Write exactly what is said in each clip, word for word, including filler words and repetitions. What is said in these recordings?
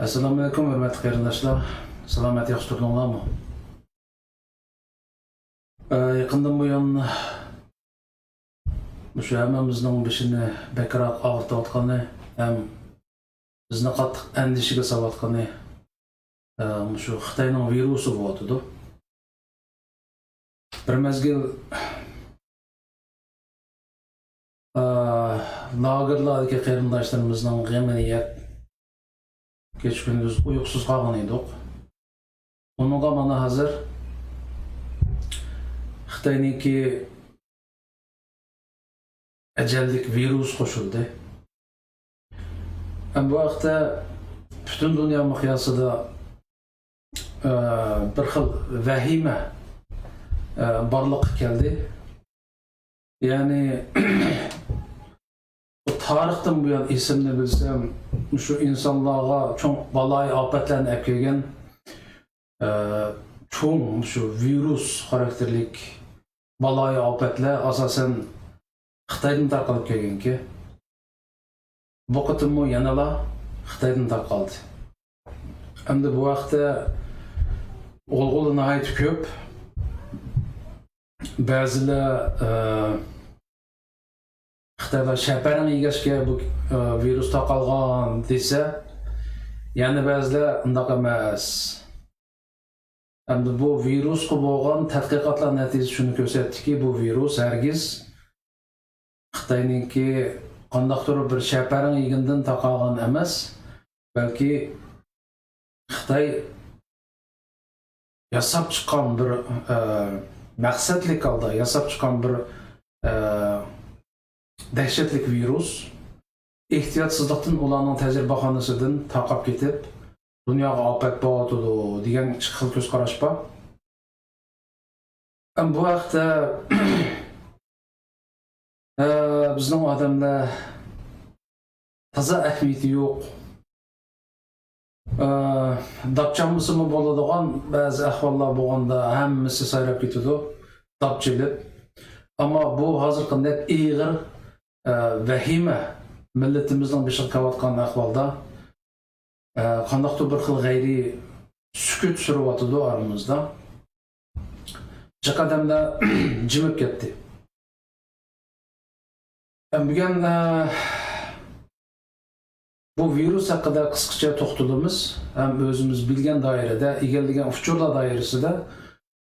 ئەسسالامۇئەلەيكۇم، ھۆرمەتلىك قېرىنداشلار. سالامەت، ياخشى تۇردۇڭلارمۇ؟ ئە، يېقىندىن بۇيان مۇشۇ ھەممىمىزنىڭ بېشىنى بەكرەك ئاغرىتىۋاتقىنى ھەم بىزنى قاتتىق ئەندىشىگە سالىۋاتقىنى، ئە، مۇشۇ خىتاينىڭ ۋىرۇسى بولۇۋاتىدۇ. بىر مەزگىل، ئە، لاگېرلاردىكى قېرىنداشلىرىمىزنىڭ غېمىنى يەپ، كېچە-كۈندۈز ئۇيقۇسىز قالغان ئىدۇق. ئۇنىڭغا مانا ھازىر خىتاينىڭكى ئەجەللىك ۋىرۇس قوشۇلدى. ھەم بۇ ھەقتە پۈتۈن دۇنيا مىقياسىدا، ئە، بىر خىل ۋەھىمە، ئە، بارلىققا كەلدى. يەنى، بۇ تارىختىن بۇيان ئېسىمنى بىلسەم، مۇشۇ ئىنسانلارغا چوڭ بالايىئاپەتلەرنى ئەپ كەلگەن، ئە، چوڭ مۇشۇ ۋىرۇس خاراكتېرلىك بالايىئاپەتلەر ئاساسەن خىتايدىن تارقىلىپ كەلگەنكەن. بۇ قېتىممۇ يەنىلا خىتايدىن تارقالدى. ئەمدى بۇ ھەقتە غۇلغۇلا ناھايىتى كۆپ. بەزىلەر، ئە، خىتايلار شەپەرەڭ يېگەچكە بۇ، ئە، ۋىرۇس تارقالغان دېسە، يەنە بەزىلەر ئۇنداق ئەمەس. ئەمدى بۇ ۋىرۇسقا بولغان تەتقىقاتلار نەتىجىسى شۇنى كۆرسەتتىكى، بۇ ۋىرۇس ھەرگىز خىتاينىڭكى قانداقتۇر بىر شەپەرەڭ يېگىنىدىن تارقالغان ئەمەس، بەلكى خىتاي ياساپ چىققان بىر، ئە، مەقسەتلىك ھالدا ياساپ چىققان بىر، ئە، دەھشەتلىك ۋىرۇس ئېھتىياتسىزلىقتىن ئۇلارنىڭ تەجرىبىخانىسىدىن تارقاپ كېتىپ، دۇنياغا ئاپەت بولۇۋاتىدۇ دېگەن خىل كۆز قاراش بار. ئەمما بۇ ھەقتە، ئە، بىزنىڭ ئادەملەر تازا ئەھمىيىتى يوق. ئە، داپ چالمىسىمۇ بولىدىغان بەزى ئەھۋاللار بولغاندا ھەممىسى سايراپ كېتىدۇ، داپ چېلىپ. ئەمما بۇ ھازىرقىدەك ئېغىر، ئە، ۋەھىمە مىللىتىمىزنىڭ بېشىغا كېلىۋاتقان ئەھۋالدا، ئە، قانداقتۇر بىر خىل غەيرىي سۈكۈت سۈرۈۋاتىدۇ ئارىمىزدا. جىق ئادەملەر جىمىپ كەتتى. ئە، بۈگۈن، ئە، بۇ ۋىرۇس ھەققىدە قىسقىچە توختىلىمىز ھەم ئۆزىمىز بىلگەن دائىرىدە، ئىگىلىگەن ئۇچۇرلار دائىرىسىدە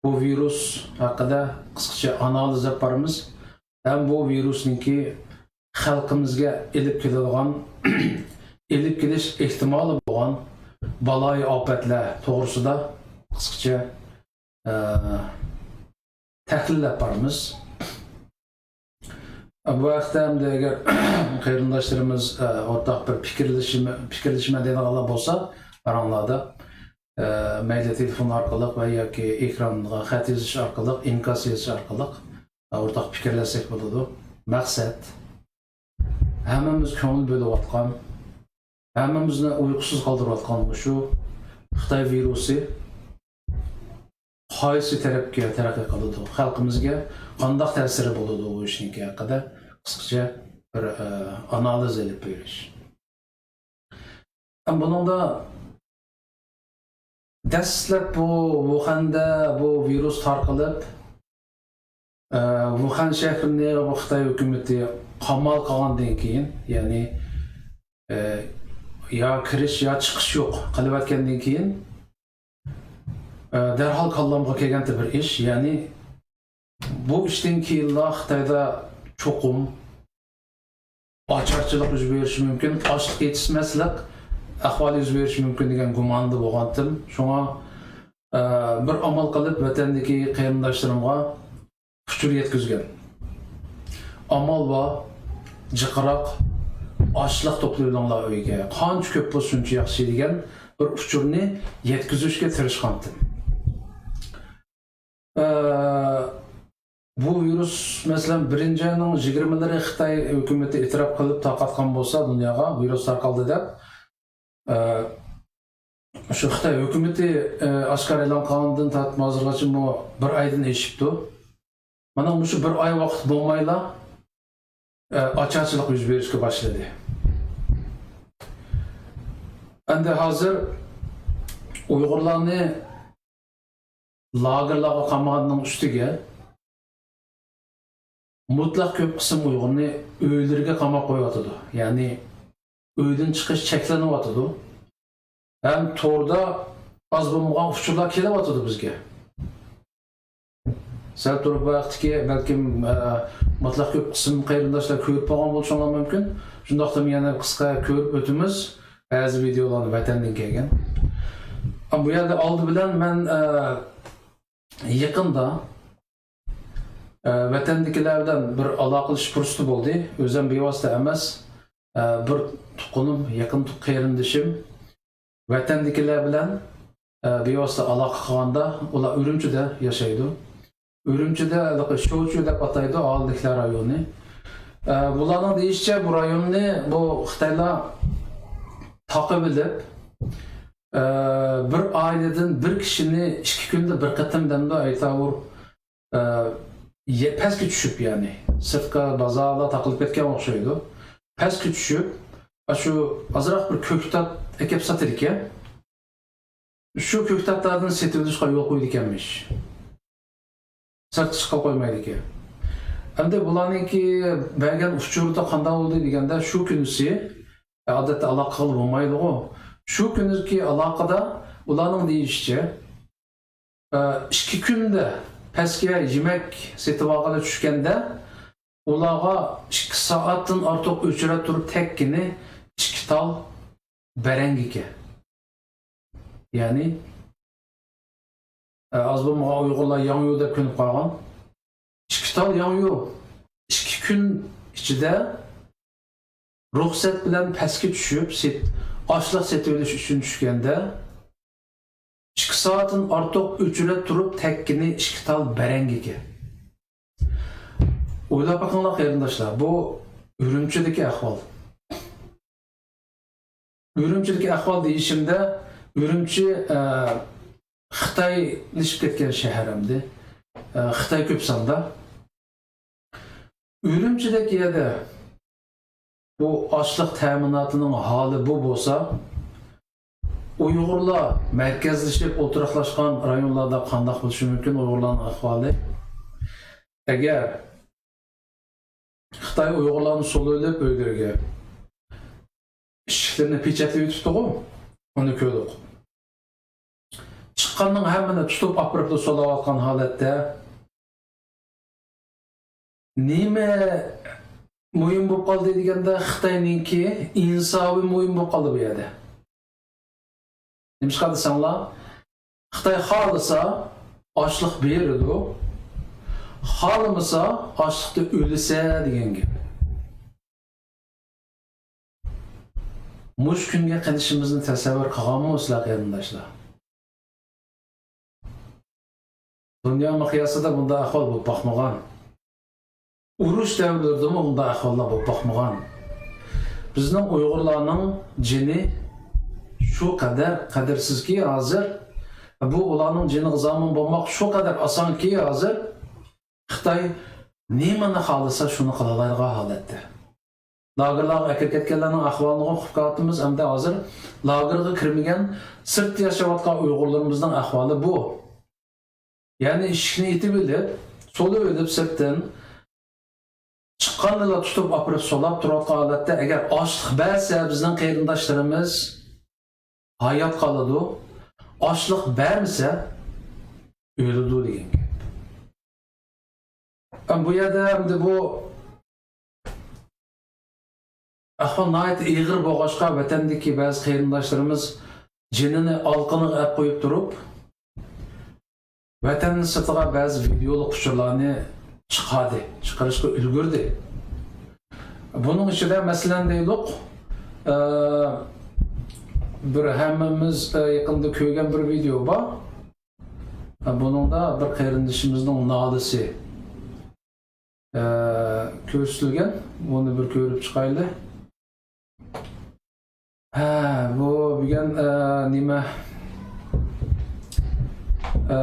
بۇ ۋىرۇس ھەققىدە قىسقىچە ئانالىز ئېلىپ بارىمىز. ھەم بۇ ۋىرۇسنىڭكى خەلقىمىزگە ئېلىپ كېلىدىغان، ئېلىپ كېلىش ئېھتىمالى بولغان بالايىئاپەتلەر توغرىسىدا قىسقىچە، ئە، تەھلىللەپ بارىمىز. بۇ ھەقتە ئەمدى ئەگەر قېرىنداشلىرىمىز، ئە، ئورتاق بىر پىكىرلىشىمە-، پىكىرلىشىمەن دەيدىغانلار بولسا، ئاراڭلاردا، ئە، مەيلى تېلېفون ئارقىلىق ۋە ياكى ئېكرانغا خەت يېزىش ئارقىلىق، ئىنكاس يېزىش ئارقىلىق، ئە، ئورتاق پىكىرلەشسەك بولىدۇ. مەقسەت، ھەممىمىز كۆڭۈل بۆلۈۋاتقان، ھەممىمىزنى ئۇيقۇسىز قالدۇرۇۋاتقان مۇشۇ خىتاي ۋىرۇسى قايسى تەرەپكە تەرەققىي قىلىدۇ؟ خەلقىمىزگە قانداق تەسىرى بولىدۇ؟ بۇ ئىشنىڭكى ھەققىدە قىسقىچە بىر، ئە، ئانالىز ئېلىپ بېرىش. ھەم بۇنىڭدا دەسلەپ بۇ ۋۇخەندە بۇ ۋىرۇس تارقىلىپ، ئە، ۋۇخەن شەھىرىنى بۇ خىتاي ھۆكۈمىتى قامال قىلغاندىن كېيىن، يەنى، ئە، يا كىرىش، يا چىقىش يوق قىلىۋەتكەندىن كېيىن، ئە، دەرھال كاللامغا كەلگەنتى بىر ئىش، يەنى بۇ ئىشتىن كېيىنلا خىتايدا چوقۇم ئاچارچىلىق يۈز بېرىشى مۇمكىن، ئاشلىق يېتىشمەسلىك ئەھۋالى يۈز بېرىشى مۇمكىن دېگەن گۇماندا بولغانتىم. شۇڭا، ئە، بىر ئامال قىلىپ ۋەتەندىكى قېرىنداشلىرىمغا ئۇچۇر يەتكۈزگەن. ئامال بار، جىقراق، ئاشلىق توپلايۋېلىڭلار ئۆيگە. قانچە كۆپ بولسا شۇنچە ياخشى دېگەن بىر ئۇچۇرنى يەتكۈزۈشكە تىرىشقانتىم. ئە، بۇ ۋىرۇس، مەسىلەن، بىرىنچى ئاينىڭ يىگىرمىلىرى خىتاي ھۆكۈمىتى ئېتىراپ قىلىپ تارقاتقان بولسا دۇنياغا ۋىرۇس تارقالدى دەپ، ئە، شۇ خىتاي ھۆكۈمىتى، ئە، ئاشكارا ئېلان قىلغاندىن تارتىپ ھازىرغىچە بۇ بىر ئايدىن ئېشىپتۇ. مانا مۇشۇ بىر ئاي ۋاقىت بولمايلا، ئە، ئاچارچىلىق يۈز بېرىشكە باشلىدى. ئەمدى ھازىر ئۇيغۇرلارنى لاگېرلارغا قامىغاننىڭ ئۈستىگە مۇتلەق كۆپ قىسىم ئۇيغۇرنى ئۆيلىرىگە قاماپ قويۇۋاتىدۇ. يەنى ئۆيدىن چىقىش چەكلىنىۋاتىدۇ. ھەم توردا ئاز بولمىغان ئۇچۇرلار كېلىۋاتىدۇ بىزگە. سەل تۇرۇپ بۇ ھەقتىكى بەلكىم، ئە، مۇتلەق كۆپ قىسىم قېرىنداشلار كۆرۈپ بولغان بولۇشۇڭلار مۇمكىن. شۇنداقتىمۇ يەنە قىسقا كۆرۈپ ئۆتىمىز بەزى ۋىدېئولارنى ۋەتەندىن كەلگەن. ئە، بۇ يەردە ئالدى بىلەن مەن، ئە، يېقىندا، ئە، ۋەتەندىكىلەر بىلەن بىر ئالاقىلىشىش پۇرسىتى بولدى. ئۆزۈم بىۋاسىتە ئەمەس، ئە، بىر تۇغقىنىم، يېقىن تۇغ-، قېرىندىشىم ۋەتەندىكىلەر بىلەن، ئە، بىۋاسىتە ئالاقە قىلغاندا، ئۇلار ئۈرۈمچىدە ياشايدۇ. ئۈرۈمچىدە ھېلىقى شوچۈ دەپ ئاتايدۇ، ئاھالىلىكلەر رايونى. ئە، بۇلارنىڭ دېيىشىچە، بۇ رايوننى بۇ خىتايلار تاقىۋېلىپ، ئە، بىر ئائىلىدىن بىر كىشىنى ئىككى كۈندە بىر قېتىم دەمدۇ ئەيتاۋۇر، ئە، يە-، پەسكە چۈشۈپ، يەنى سىرتقا بازارلار تاقىلىپ كەتكەن ئوخشايدۇ. پەسكە چۈشۈپ، ئاشۇ ئازراق بىر كۆكتات ئەكەپ ساتىدىكەن. شۇ كۆكتاتلاردىن سېتىۋېلىشقا يول قويىدىكەنمىش. سىرتقا چىققىلى قويمايدىكەن. ئەمدى بۇلارنىڭكى بەرگەن ئۇچۇرىدا قانداق بولدى دېگەندە، شۇ كۈنىسى، ئادەتتە ئالاقە قىلغىلى بولمايدىغۇ. شۇ كۈنىدىكى ئالاقىدە ئۇلارنىڭ دېيىشىچە، ئىككى كۈندە پەسكە يېمەك سېتىۋالغىلى چۈشكەندە، ئۇلارغا ئىككى سائەتتىن ئارتۇق ئۆچرەت تۇرۇپ تەگكىنى ئىككى تال بەرەڭگىكەن. يەنى، ئە، ئاز بولمىغان ئۇيغۇرلار ياڭيۇ دەپ كۆنۈپ قالغان. ئىككى تال ياڭيۇ ئىككى كۈن ئىچىدە رۇخسەت بىلەن پەسكە چۈشۈپ، سېت-، ئاشلىق سېتىۋېلىش ئۈچۈن چۈشكەندە، ئىككى سائەتتىن ئارتۇق ئۆچرەت تۇرۇپ تەگكىنى ئىككى تال بەرەڭگىكەن. ئويلاپ بېقىڭلار قېرىنداشلار، بۇ ئۈرۈمچىدىكى ئەھۋال. ئۈرۈمچىدىكى ئەھۋال دېيىشىمدە، ئۈرۈمچى، ئە، خىتايلىشىپ كەتكەن شەھەر ئەمدى. ئە، خىتاي كۆپ ساندا. ئۈرۈمچىدەك يەردە بۇ ئاشلىق تەمىناتىنىڭ ھالى بۇ بولسا، ئۇيغۇرلار مەركەزلىشىپ ئولتۇراقلاشقان رايونلاردا قانداق بولۇشى مۇمكىن ئۇيغۇرلارنىڭ ئەھۋالى؟ ئەگەر خىتاي ئۇيغۇرلارنى سولىۋېلىپ ئۆيلىرىگە، ئىشىكلىرىنى پېچەتلىۋېتىپتىغۇ، ئۇنى كۆردۇق. چىققاننىڭ ھەممىنى تۇتۇپ ئاپىرىپلا سولاۋاتقان ھالەتتە. نېمە مۇھىم بولۇپ قالدى دېگەندە، خىتاينىڭكى ئىنسابى مۇھىم بولۇپ قالدى بۇ يەردە. نېمىشقا دېسەڭلار، خىتاي خالىسا ئاشلىق بېرىدۇ، خالىمىسا ئاشلىقتا ئۆلىسە دېگەن گەپ. مۇشۇ كۈنگە قېلىشىمىزنى تەسەۋۋۇر قىلغانمۇ سىلەر قېرىنداشلار؟ دۇنيا مىقياسىدا بۇنداق ئەھۋال بولۇپ باقمىغان. ئۇرۇش دەۋرلىرىدىمۇ بۇنداق ئەھۋاللار بولۇپ باقمىغان. بىزنىڭ ئۇيغۇرلارنىڭ جېنى شۇ قەدەر قەدىرسىزكى، ھازىر بۇ ئۇلارنىڭ جېنىغا زامىن بولماق شۇ قەدەر ئاسانكى، ھازىر خىتاي نېمىنى خالىسا، شۇنى قىلالايدىغان ھالەتتە. لاگېرلارغا ئەكىرىپ كەتكەنلەرنىڭ ئەھۋالىنىغۇ ئۇقۇپ كېلىۋاتىمىز، ئەمدى ھازىر لاگېرغا كىرمىگەن سىرتتا ياشاۋاتقان ئۇيغۇرلىرىمىزنىڭ ئەھۋالى بۇ. يەنى ئىشىكنى ئېتىۋېلىپ، سولىۋېلىپ سىرتتىن، چىققاننىلا تۇتۇپ ئاپىرىپ سولاپ تۇرۇۋاتقان ھالەتتە، ئەگەر ئاشلىق بەرسە بىزنىڭ قېرىنداشلىرىمىز ھايات قالىدۇ، ئاشلىق بەرمىسە ئۆلىدۇ دېگەن گەپ. ئەم، بۇ يەردە ئەمدى بۇ ئەھۋال ناھايىتى ئېغىر بولغاچقا، ۋەتەندىكى بەزى قېرىنداشلىرىمىز جېنىنى ئالىقىنىغا ئەپ قويۇپ تۇرۇپ، ۋەتەن سىرتىغا بەزى ۋىدېئولۇق ئۇچۇرلارنى چىقاردى، چىقىرىشقا ئۈلگۈردى. بۇنىڭ ئىچىدە، مەسىلەن، دەيلۇق، ئە، بىر ھەممىمىز، ئە، يېقىندا كۆرگەن بىر ۋىدېئو بار. ئە، بۇنىڭدا بىر قېرىندىشىمىزنىڭ نالىسى، ئە، كۆرسىتىلگەن. بۇنى بىر كۆرۈپ چىقايلى. ھە، بۇ بۈگۈن، ئە، نېمە، ئە،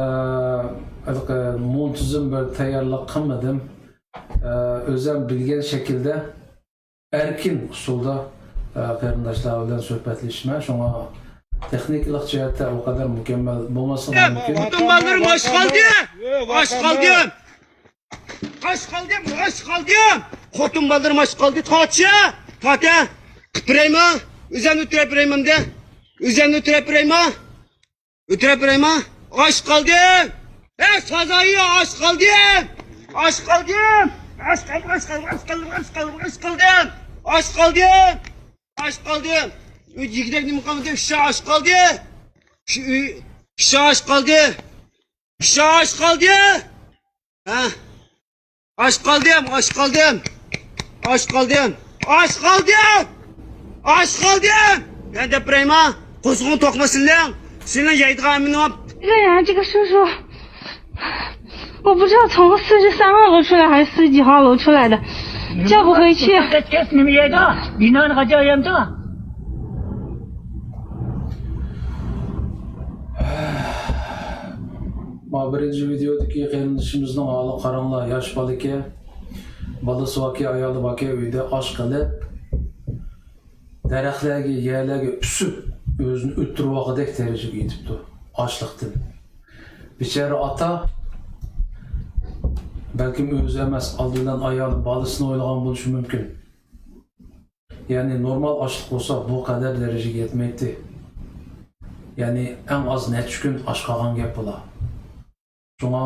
ھېلىقى مۇنتىزىم بىر تەييارلىق قىلمىدىم. ئە، ئۆزۈم بىلگەن شەكىلدە ئەركىن ئۇسۇلدا ئە، قېرىنداشلار بىلەن سۆھبەتلىشىشمەن. شۇڭا تېخنىكىلىق جەھەتتە ئۇ قەدەر مۇكەممەل بولماسلىقى مۇمكىن. خوتۇن بالىلىرىم ئاچ قالدى. ئاچ قالدىم. ئاچ قالدىم، ئاچ قالدىم. خوتۇن بالىلىرىم ئاچ قالدى. تارتشا، تارتا. قىپ بېرەيمۇ؟ ئۆزۈمنى ئۆلتۈرۈپ بېرەيمۇ ئەمدى؟ ئۆزۈمنى ئۆلتۈرۈپ بېرەيمۇ؟ ئۆلتۈرۈپ بېرەيمۇ؟ ئاچ قالدىم. ئەي سازايى، ئاچ قالدىم. ئاچ قالدىم. ئاچ قالدىم، ئاچ قالدىم، ئاچ قالدىم، ئاچ قالدىم، ئاچ قالدىم. ئاچ قالدىم. ئاچ قالدىم. ئۆي يېگۈدەك نېمە قالمىدى؟ ئىششا ئاچ قالدى. شۇ ئۆي ئىششا ئاچ قالدى. ئىششا ئاچ قالدى. ھە؟ ئاچ قالدىم، ئاچ قالدىم. ئاچ قالدىم. ئاچ قالدىم. ئاچ قالدىم. مەن دەپ بېرەيما؟ قوزغىڭ توقمىسىنلىڭ. سېنىڭ يەيدىغان ئەمىنىڭ. 这个人，这个叔叔，我不知道从四十三号楼出来还是四十几号楼出来的，叫不回去。 كەتكەچ نېمە يەيدۇ؟ بىنانى قاچان يەمدۇ؟ مانا بىرىنچى ۋىدېئودىكى قېرىندىشىمىزنىڭ ھالىغا قاراڭلار، ياش بالىكەن، بالىسى باركەن، ئايالى باركەن، ئۆيدە ئاچ قېلىپ، دەرەخلەرگە، يەرلەرگە ئۈسۈپ، ئۆزىنى ئۆلتۈرۈۋالغۇدەك دەرىجىگە يېتىپتۇ ئاچلىقتىن. بىچارە ئاتا، بەلكىم ئۆزى ئەمەس، ئالدى بىلەن ئايالى، بالىسىنى ئويلىغان بولۇشى مۇمكىن. يەنى نورمال ئاچلىق بولسا بۇ قەدەر دەرىجىگە يەتمەيتتى. يەنى ئەڭ ئاز نەچچە كۈن ئاچ قالغان گەپ بۇلار. شۇڭا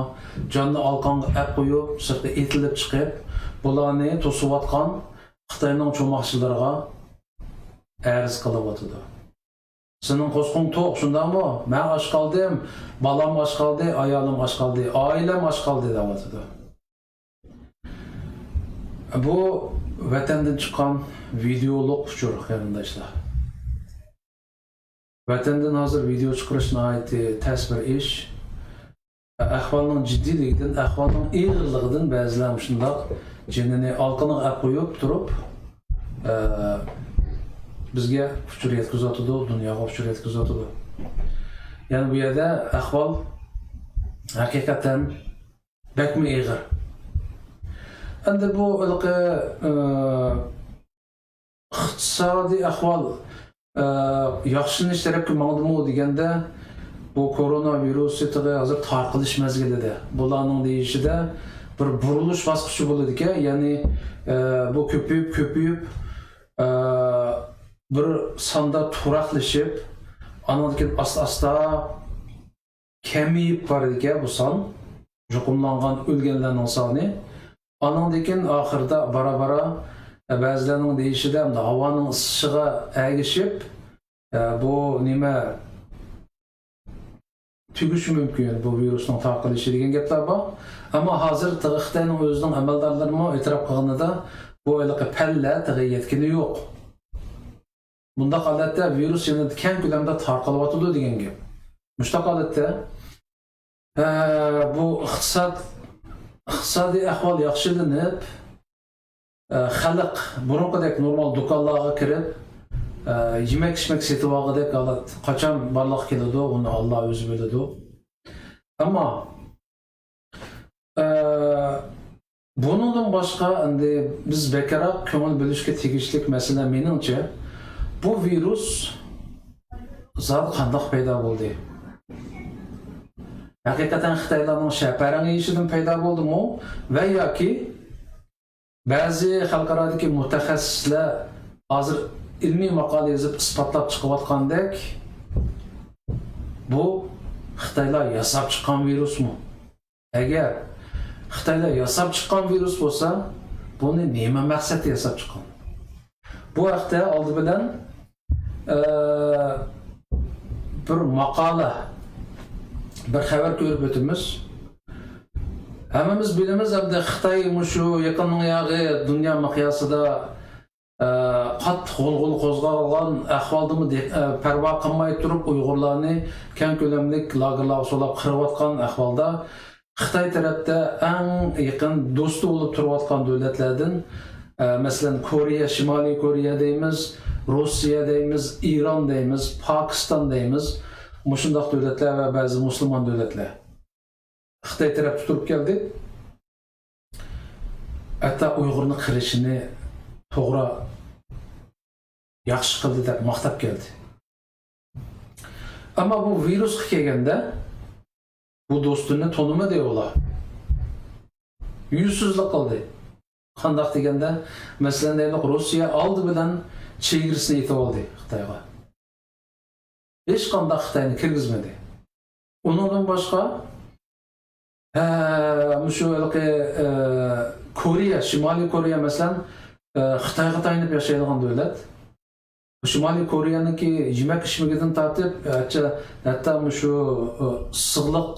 جاننى ئالقانغا ئەپ قويۇپ، سىرتقا ئېتىلىپ چىقىپ، بۇلارنى توسۇۋاتقان خىتاينىڭ چوماقچىلىرىغا ئەرز قىلىۋاتىدۇ. سېنىڭ قوزغىڭ توق، شۇنداقمۇ؟ مەن ئاچ قالدىم، بالام ئاچ قالدى، ئايالىم ئاچ قالدى، ئائىلەم ئاچ قالدى دەۋاتىدۇ. بۇ ۋەتەندىن چىققان ۋىدېئولۇق ئۇچۇر، قېرىنداشلار. ۋەتەندىن ھازىر ۋىدېئو چىقىرىش ناھايىتى تەس بىر ئىش. ئەھۋالنىڭ جىددىيلىكىدىن، ئەھۋالنىڭ ئېغىرلىقىدىن بەزىلەر مۇشۇنداق جېنىنى ئالقىنىغا ئەپ قويۇپ تۇرۇپ، ئە، بىزگە ئۇچۇر يەتكۈزۈۋاتىدۇ، دۇنياغا ئۇچۇر يەتكۈزۈۋاتىدۇ. يەنى بۇ يەردە ئەھۋال ھەقىقەتەن بەكمۇ ئېغىر. ئەمدى بۇ ھېلىقى، ئە، ئىقتىسادىي ئەھۋال، ئە، ياخشىلىنىش تەرەپكە ماڭدىمۇ دېگەندە، بۇ كورونا ۋىرۇسى تېخى ھازىر تارقىلىش مەزگىلىدە. بۇلارنىڭ دېيىشىدە بىر بۇرۇلۇش باسقۇچى بولىدىكەن. يەنى، ئە، بۇ كۆپىيىپ، كۆپىيىپ، ئە، بىر ساندا تۇراقلىشىپ، ئاندىن كېيىن ئاستا-ئاستا كېمىيىپ بارىدىكەن بۇ سان، يۇقۇملانغان، ئۆلگەنلەرنىڭ سانى. ئانىڭدىن كېيىن ئاخىرىدا بارا-بارا، بەزىلەرنىڭ دېيىشىدە، ھاۋانىڭ ئىسسىشىغا ئەگىشىپ، بۇ نېمە تۈگىشى مۇمكىن، بۇ ۋىرۇسنىڭ تارقىلىشى دېگەن گەپلەر بار. ئەمما ھازىر تېخى خىتاينىڭ ئۆزىنىڭ ئەمەلدارلىرىمۇ ئېتىراپ قىلغىنىدا، بۇ ھېلىقى پەللە تېخى يەتكىنى يوق. بۇنداق ھالەتتە ۋىرۇس يەنە كەڭ كۆلەمدە تارقىلىۋاتىدۇ دېگەن گەپ. مۇشۇنداق ھالەتتە، ئە، بۇ ئىقتىساد، ئىقتىسادىي ئەھۋال ياخشىلىنىپ، ئە، خەلق بۇرۇنقىدەك نورمال دۇكانلارغا كىرىپ، ئە، يېمەك-ئىچمەك سېتىۋالغۇدەك ھالەت قاچان بارلىققا كېلىدۇ، ئۇنى ئاللا ئۆزى بىلىدۇ. ئەمما ئە، بۇنىڭدىن باشقا، ئەمدى بىز بەكرەك كۆڭۈل بۆلۈشكە تېگىشلىك مەسىلە، مېنىڭچە، بۇ ۋىرۇس زادى قانداق پەيدا بولدى؟ ھەقىقەتەن خىتايلارنىڭ شەپەرەڭ يېيىشىدىن پەيدا بولدىمۇ؟ ۋە ياكى بەزى خەلقئارادىكى مۇتەخەسسىسلەر ھازىر ئىلمىي ماقالە يېزىپ ئىسپاتلاپ چىقىۋاتقاندەك، بۇ خىتايلار ياساپ چىققان ۋىرۇسمۇ؟ ئەگەر خىتايلار ياساپ چىققان ۋىرۇس بولسا، بۇنى نېمە مەقسەتتە ياساپ چىققان؟ بۇ ھەقتە ئالدى بىلەن، ئە، بىر ماقالە، بىر خەۋەر كۆرۈپ ئۆتىمىز. ھەممىمىز بىلىمىز، ئەمدى خىتاي مۇشۇ يېقىننىڭ ياغى دۇنيا مىقياسىدا، ئە، قاتتىق غۇلغۇلا قوزغالغان ئەھۋالدىمۇ دى-، ئە، پەرۋا قىلماي تۇرۇپ ئۇيغۇرلارنى كەڭ كۆلەملىك لاگېرلارغا سولاپ قىرىۋاتقان ئەھۋالدا، خىتاي تەرەپتە ئەڭ يېقىن دوستى بولۇپ تۇرۇۋاتقان دۆلەتلەردىن، ئە، مەسىلەن، كورېيە، شىمالىي كورېيە دەيمىز، روسىيە دەيمىز، ئىران دەيمىز، پاكىستان دەيمىز، مۇشۇنداق دۆلەتلەر ۋە بەزى مۇسۇلمان دۆلەتلەر خىتاي تەرەپتە تۇرۇپ كەلدى. ھەتتا ئۇيغۇرنى قىرىشىنى توغرا ياخشى قىلدى دەپ ماختاپ كەلدى. ئەمما بۇ ۋىرۇسقا كەلگەندە، بۇ دوستىنى تونۇمىدى ئۇلار. يۈزسىزلىك قىلدى. قانداق دېگەندە، مەسىلەن، دەيلى، روسىيە ئالدى بىلەن چېگرىسىنى ئېتىۋالدى خىتايغا. ھېچقانداق خىتاينى كىرگۈزمىدى. ئۇنىڭدىن باشقا، ھە، مۇشۇ ھېلىقى، ئە، كورېيە، شىمالىي كورېيە، مەسىلەن، ئە، خىتايغا تايىنىپ ياشايدىغان دۆلەت. شىمالىي كورېيەنىڭكى يېمەك-ئىچمىكىدىن تارتىپ، ھەتتا، ھەتتا مۇشۇ، ئە، ئىسسىقلىق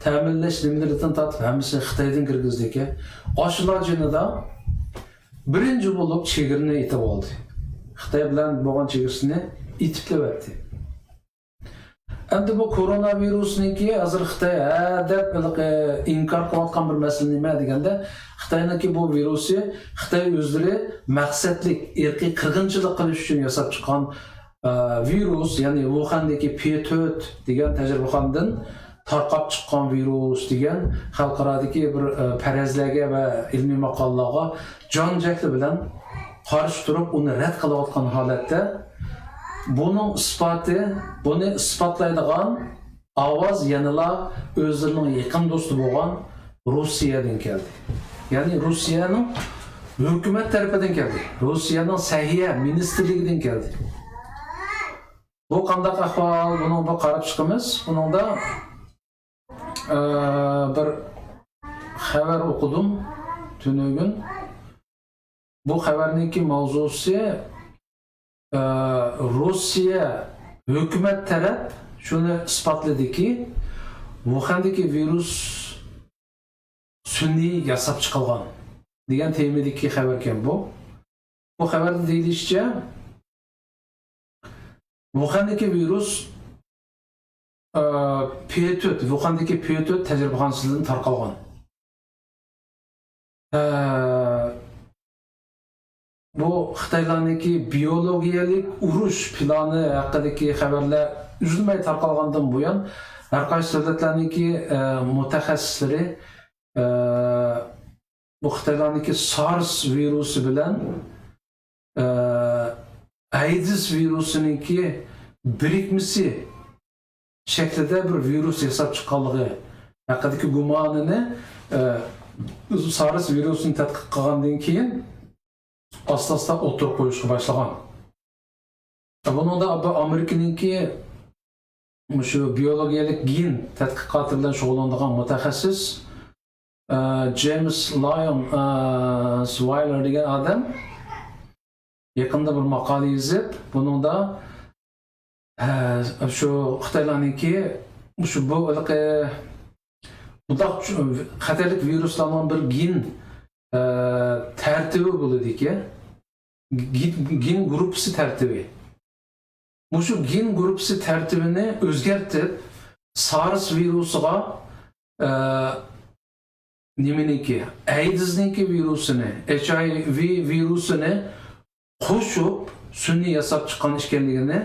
تەمىنلەش نېمىلىرىدىن تارتىپ ھەممىسىنى خىتايدىن كىرگۈزىدىكەن. ئاشۇلار جېنىدا بىرىنچى بولۇپ چېگرىنى ئېتىۋالدى. خىتاي بىلەن بولغان چېگرىسىنى ئېتىپلىۋەتتى. ئەمدى بۇ كورونا ۋىرۇسنىڭكى ھازىر خىتاي ھە دەپ ھېلىقى ئىنكار قىلىۋاتقان بىر مەسىلە نېمە دېگەندە، خىتاينىڭكى بۇ ۋىرۇسى خىتاي ئۆزلىرى مەقسەتلىك ئىرقىي قىرغىنچىلىق قىلىش ئۈچۈن ياساپ چىققان، ئە، ۋىرۇس، يەنى ۋۇخەندىكى پې تۆت دېگەن تەجرىبىخانىدىن تارقاپ چىققان ۋىرۇس دېگەن خەلقئارادىكى بىر، ئە، پەرەزلەرگە ۋە ئىلمىي ماقالىلارغا جان-جەھلى بىلەن قارشى تۇرۇپ، ئۇنى رەت قىلىۋاتقان ھالەتتە، بۇنىڭ ئىسپاتى، بۇنى ئىسپاتلايدىغان ئاۋاز يەنىلا ئۆزلىرىنىڭ يېقىن دوستى بولغان روسىيەدىن كەلدى. يەنى روسىيەنىڭ ھۆكۈمەت تەرىپىدىن كەلدى. روسىيەنىڭ سەھىيە مىنىستىرلىكىدىن كەلدى. بۇ قانداق ئەھۋال؟ بۇنىڭغا قاراپ چىقىمىز. بۇنىڭدا، ئە، بىر خەۋەر ئوقۇدۇم تۈنۈگۈن. بۇ خەۋەرنىڭكى ماۋزۇسى، ئە، روسىيە ھۆكۈمەت تەرەپ شۇنى ئىسپاتلىدىكى، ۋۇخەندىكى ۋىرۇس سۈنئىي ياساپ چىقىلغان دېگەن تېمىدىكى خەۋەركەن بۇ. بۇ خەۋەردە دېيىلىشىچە، ۋۇخەندىكى ۋىرۇس، ئە، پې تۆت، ۋۇخەندىكى پې تۆت تەجرىبىخانىسىدىن تارقالغان. ئە، بۇ خىتايلارنىڭكى بىيولوگىيەلىك ئۇرۇش پىلانى ھەققىدىكى خەۋەرلەر ئۈزۈلمەي تارقالغاندىن بۇيان، ھەر قايسى دۆلەتلەرنىڭكى، ئە، مۇتەخەسسىسلىرى، ئە، بۇ خىتايلارنىڭكى سارس ۋىرۇسى بىلەن، ئە، ئەيدىز ۋىرۇسىنىڭكى بىرىكمىسى شەكلىدە بىر ۋىرۇس ياساپ چىققانلىقى ھەققىدىكى گۇمانىنى، ئە، سارس ۋىرۇسىنى تەتقىق قىلغاندىن كېيىن ئاستا-ئاستا ئوتتۇرىغا قويۇشقا باشلىغان. بۇنىڭدا بۇ ئامېرىكىنىڭكى مۇشۇ بىيولوگىيەلىك گېن تەتقىقاتى بىلەن شۇغۇللىنىدىغان مۇتەخەسسىس، ئە، جېيمىس لايون، ئە، سۋايلېر دېگەن ئادەم يېقىندا بىر ماقالە يېزىپ، بۇنىڭدا، ئە، شۇ خىتايلارنىڭكى مۇشۇ بۇ ھېلىقى بۇنداق چۈ-، خەتەرلىك ۋىرۇسلارنىڭ بىر گېن، ئە، تەرتىپى بولىدىكەن. گېن، گېن گۇرۇپپىسى تەرتىپى. مۇشۇ گېن گۇرۇپپىسى تەرتىپىنى ئۆزگەرتىپ، سارس ۋىرۇسىغا، ئە، نېمىنىڭكى، ئەيدىزنىڭكى ۋىرۇسىنى، ئېچ ئاي ۋى ۋىرۇسىنى قوشۇپ، سۈنئىي ياساپ چىققان ئىكەنلىكىنى،